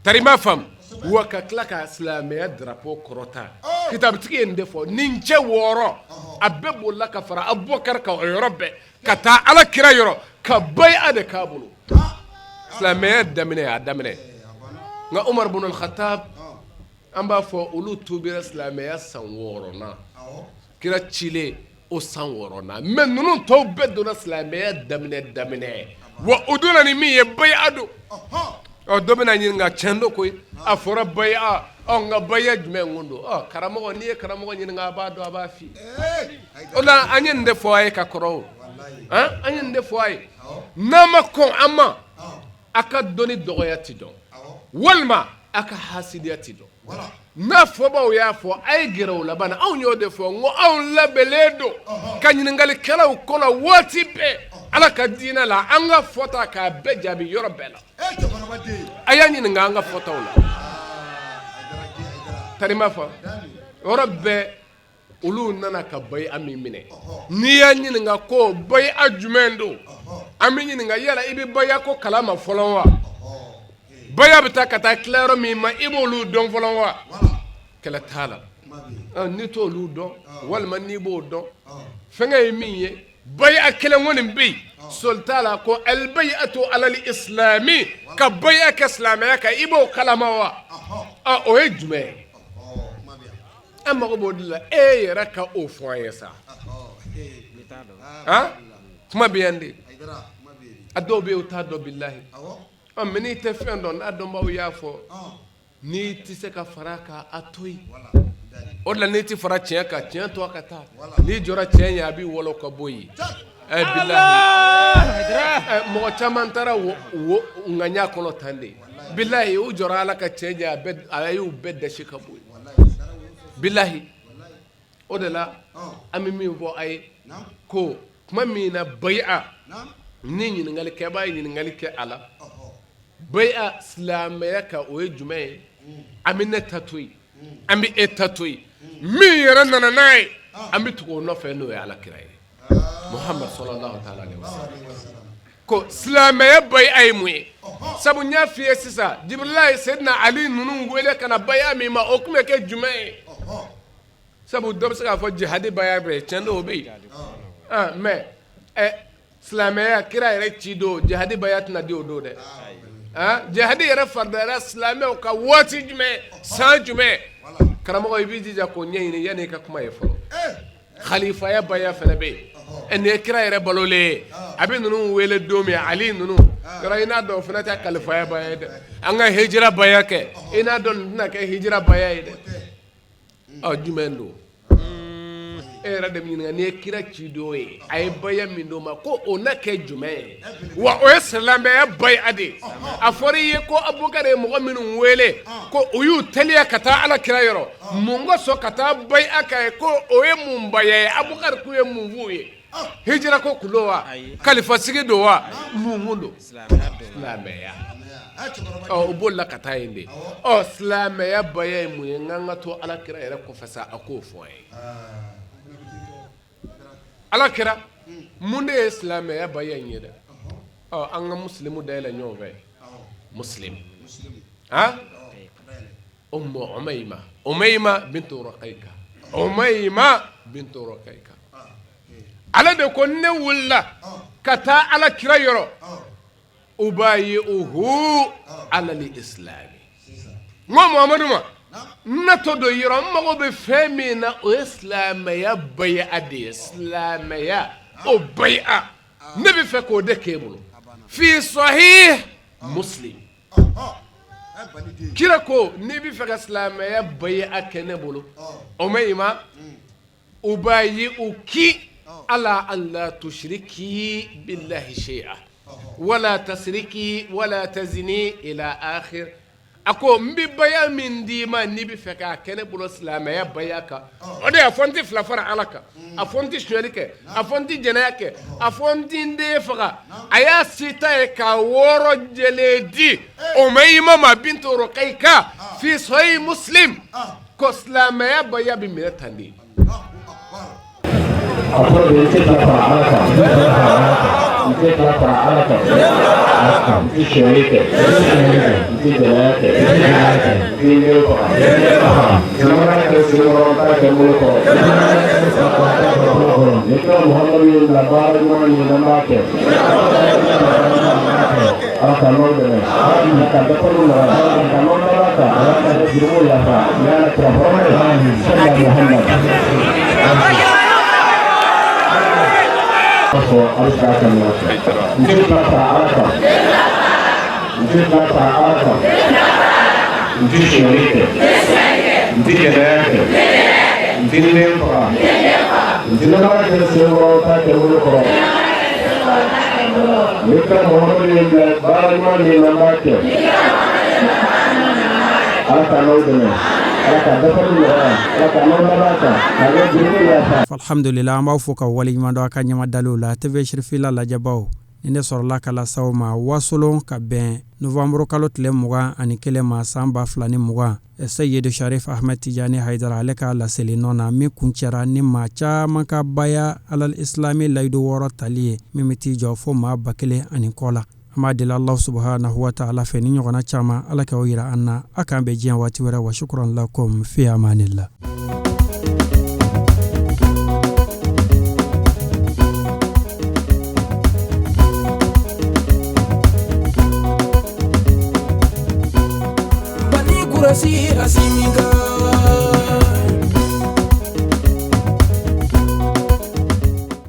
tari ma faamu wa ka tila ka silamɛya drapeau kɔrɔta kitabutigi ye nin de fɔ nin cɛ wɔɔrɔ a bɛɛ bolila ka fara Abubakar kan o yɔrɔ bɛɛ ka taa ala kira yɔrɔ ka bayi'a de k'a bolo silamɛya daminɛ a daminɛ nka Umar bun al-Khattab an b'a fɔ olu tuubira silamɛya san wɔɔrɔnan kira cilen o san wɔɔrɔnan mais ninnu tɔw bɛɛ donna silamɛya daminɛ daminɛ wa u donna ni min ye bayi'a don ɔ dɔ bɛna ɲininka tiɲɛ don koyi a fɔra bayi'a ɔ nka bayi'a jumɛn kun don ɔ karamɔgɔ n'i ye karamɔgɔ ɲininka a b'a dɔn a b'a f'i ye o la an ye nin de fɔ a ye ka kɔrɔ o an ye nin de fɔ a ye n'an ma kɔn an ma a ka dɔnni dɔgɔya ti dɔn walima a ka hasidiya ti dɔn n'a fɔbaw y'a fɔ a ye gɛrɛ o laban anw y'o de fɔ n ko anw labɛnnen don ka ɲininkalikɛlaw kɔnɔ waati bɛɛ ala ka diinɛ la an ka fɔta k'a bɛɛ jaabi yɔrɔ bɛɛ la a y'a ɲininka an ka fɔtaw la tari ma fɔ yɔrɔ bɛɛ olu nana ka bayi'a min minɛ n'i y'a ɲininka ko bayi'a jumɛn don an bɛ ɲininka yala i bɛ bayi'a ko kalama fɔlɔ wa bayi'a bɛ taa ka taa tila yɔrɔ min ma i b'olu dɔn fɔlɔ wa kɛlɛ t'a la n'i t'olu dɔn walima n'i b'o dɔn fɛnkɛ ye min ye bayi'a kelen kɔni bɛ yen sɔli t'a la ko albayi'atu alal islami ka bayi'a kɛ silamɛya kan i b'o kalama wa o ye jumɛn ye An mago b'o de la e yɛrɛ ka o fɔ an ye sa kuma bɛ yan de a dɔw bɛ yen u t'a dɔn bilahi mais n'i tɛ fɛn dɔn n'a dɔnbaw y'a fɔ n'i tɛ se ka fara a kan a to yen o de la n'i tɛ fara tiɲɛ kan tiɲɛ to a ka taa n'i jɔra tiɲɛ ɲɛ a b'i wɔlɔ ka bɔ yen bilahi mɔgɔ caman taara ŋaniya kɔnɔ tan de bilahi u jɔra ala ka tiɲɛ ɲɛ a y'u bɛɛ dasi ka bɔ yen bilahi o de la an bɛ min fɔ a ye ko tuma min na bayi'a ni ɲininkalikɛbaa ye ɲininkali kɛ a la bayi'a silamɛya kan o ye jumɛn ye an bɛ ne ta to yen an bɛ e ta to yen min yɛrɛ nana n'a ye an bɛ tugu o nɔfɛ n'o ye ala kira ye Muhammad sallallahu ta'ala alaihi wasallam ko silamɛya bayi'a ye mun ye sabu n y'a f'i ye sisan Jibirila ye Seydina Ali ninnu wele ka na bayi'a min ma o tun bɛ kɛ jumɛn ye sabu dɔ bɛ se k'a fɔ jihadi bayi'a bɛ yen tiɲɛ don o bɛ yen ah mais ɛ silamɛya kira yɛrɛ ci don jihadi bayi'a tɛna di o don dɛ ah jihadi yɛrɛ faridayara silamɛw kan waati jumɛn san jumɛn karamɔgɔ i b'i jija k'o ɲɛɲini yanni i ka kuma ye fɔlɔ. Khalifaya baya fana bɛ yen ɛ nin ye kira yɛrɛ balolen ye a bɛ ninnu wele don min Ali ninnu yɔrɔ i n'a dɔn o fana tɛ kalifaya baya ye dɛ an ka hijira baya kɛ i n'a dɔn nin tɛna kɛ hijira baya ye dɛ ɔ jumɛn don e yɛrɛ de bɛ ɲininka n'i ye kira ci don ye a ye baya min d'o ma ko o na kɛ jumɛn ye wa o ye silamɛya baya de ye a fɔra i ye ko Abubakar ye mɔgɔ minnu wele ko u y'u teliya ka taa ala kira yɔrɔ mun kosɔn ka taa baya k'a ye ko o ye mun baya ye Abubakar k'u ye mun f'u ye hijira ko kun don wa kalifasigi don wa mun kun don silamɛya ɔ u bolila ka taa yen de ɔ silamɛya baya ye mun ye n k'an ka to ala kira yɛrɛ kɔfɛ sa a k'o fɔ an ye ala kira mun de ye silamɛya baya in ye dɛ Ɔ, an ka Muslimu dayɛlɛ ɲɔgɔn fɛ. Muslim, ha, Ummu Umayma, Umayma bintu Ruqayka, Umayma bintu Ruqayka, ale de ko ne wulila ka taa Ala kira yɔrɔ, ubayi'uhu alal islami. N ko Muhamadu ma, n natɔ don yɔrɔ, n mago bɛ fɛn min na, o ye silamɛya baya de ye. Silamɛya o baya, ne bɛ fɛ k'o de k'e bolo. Fi sahih Muslim, kira ko n'i bɛ fɛ ka silamɛya baya kɛ ne bolo, Umayma, ubayi'uki ala an la tushriki billahi shay'a wala tasriki wala tazini ila akhir. A ko n bɛ baya min d'i ma, n'i bɛ fɛ k'a kɛ ne bolo silamɛya baya kan, o de y'a fɔ n tɛ fila fara Ala kan, a fɔ n tɛ sonyali kɛ, a fɔ n tɛ jɛnɛya kɛ, a fɔ n tɛ n den faga. A y'a sita ye ka wɔɔrɔ jɛlen di Umayma ma bintu Ruqayka fi sahih Muslim, ko silamɛya baya bɛ minɛ tan de. A fɔlɔ de, i tɛ fila fara Ala kan, i tɛ fila fara Ala kan, i tɛ sonyali kɛ, i tɛ jɛnɛya kɛ, i tɛ den faga, namara kɛ senkɔrɔ, n t'a kɛ n bolo kɔrɔ. Ni kira Muhamadu ye bila baara ɲuman min na, n b'a kɛ. Ala ka n'aw dɛmɛ, Ala ka dafaliw nɔgɔya, ka n'aw laban kan, Ala ka jurumu yafa, ni Ala kira hɔrɔma ye, sallallahu Muhammad. Fɔ a bɛ segin a kan ɲɔgɔn fɛ. N tɛ fila fara Ala kan, n tɛ fila fara Ala kan, n tɛ sonyali kɛ, n tɛ jɛnɛya kɛ, n tɛ n den faga, n tɛ namara kɛ senkɔrɔ, n t'a kɛ n bolo kɔrɔ. Ni kira Muhamadu ye n bila baara ɲuman min na, n b'a kɛ. Ala ka n'aw dɛmɛ, Ala ka dafali nɔgɔya, Ala ka n'aw laban kan, k'a kɛ jurumu yafa. Alhamdulillah, an b'aw fo ka waleɲuman dɔn a ka ɲɛmadaliw la. TV Sirifila lajɛbaw, ni ne sɔrɔla ka las'aw ma Wasolon ka bɛn novanburu kalo tile 21 ma san 2020, Seyidu Sharif Ahmed Tijani Hayidara ale ka laseli nɔ na, min kuncɛra ni maa caman ka baya alal islami layidu wɔɔrɔ tali ye, min bɛ t'i jɔ fo maa 1000 ani kɔ la. An b'a deli Alahu subahanahu wa taala fɛ, ni ɲɔgɔnna caman Ala k'o yira an na. A k'an bɛn diɲɛ waati wɛrɛ. Wa shukran lakum fi amanillah. Bani kurasi asimika.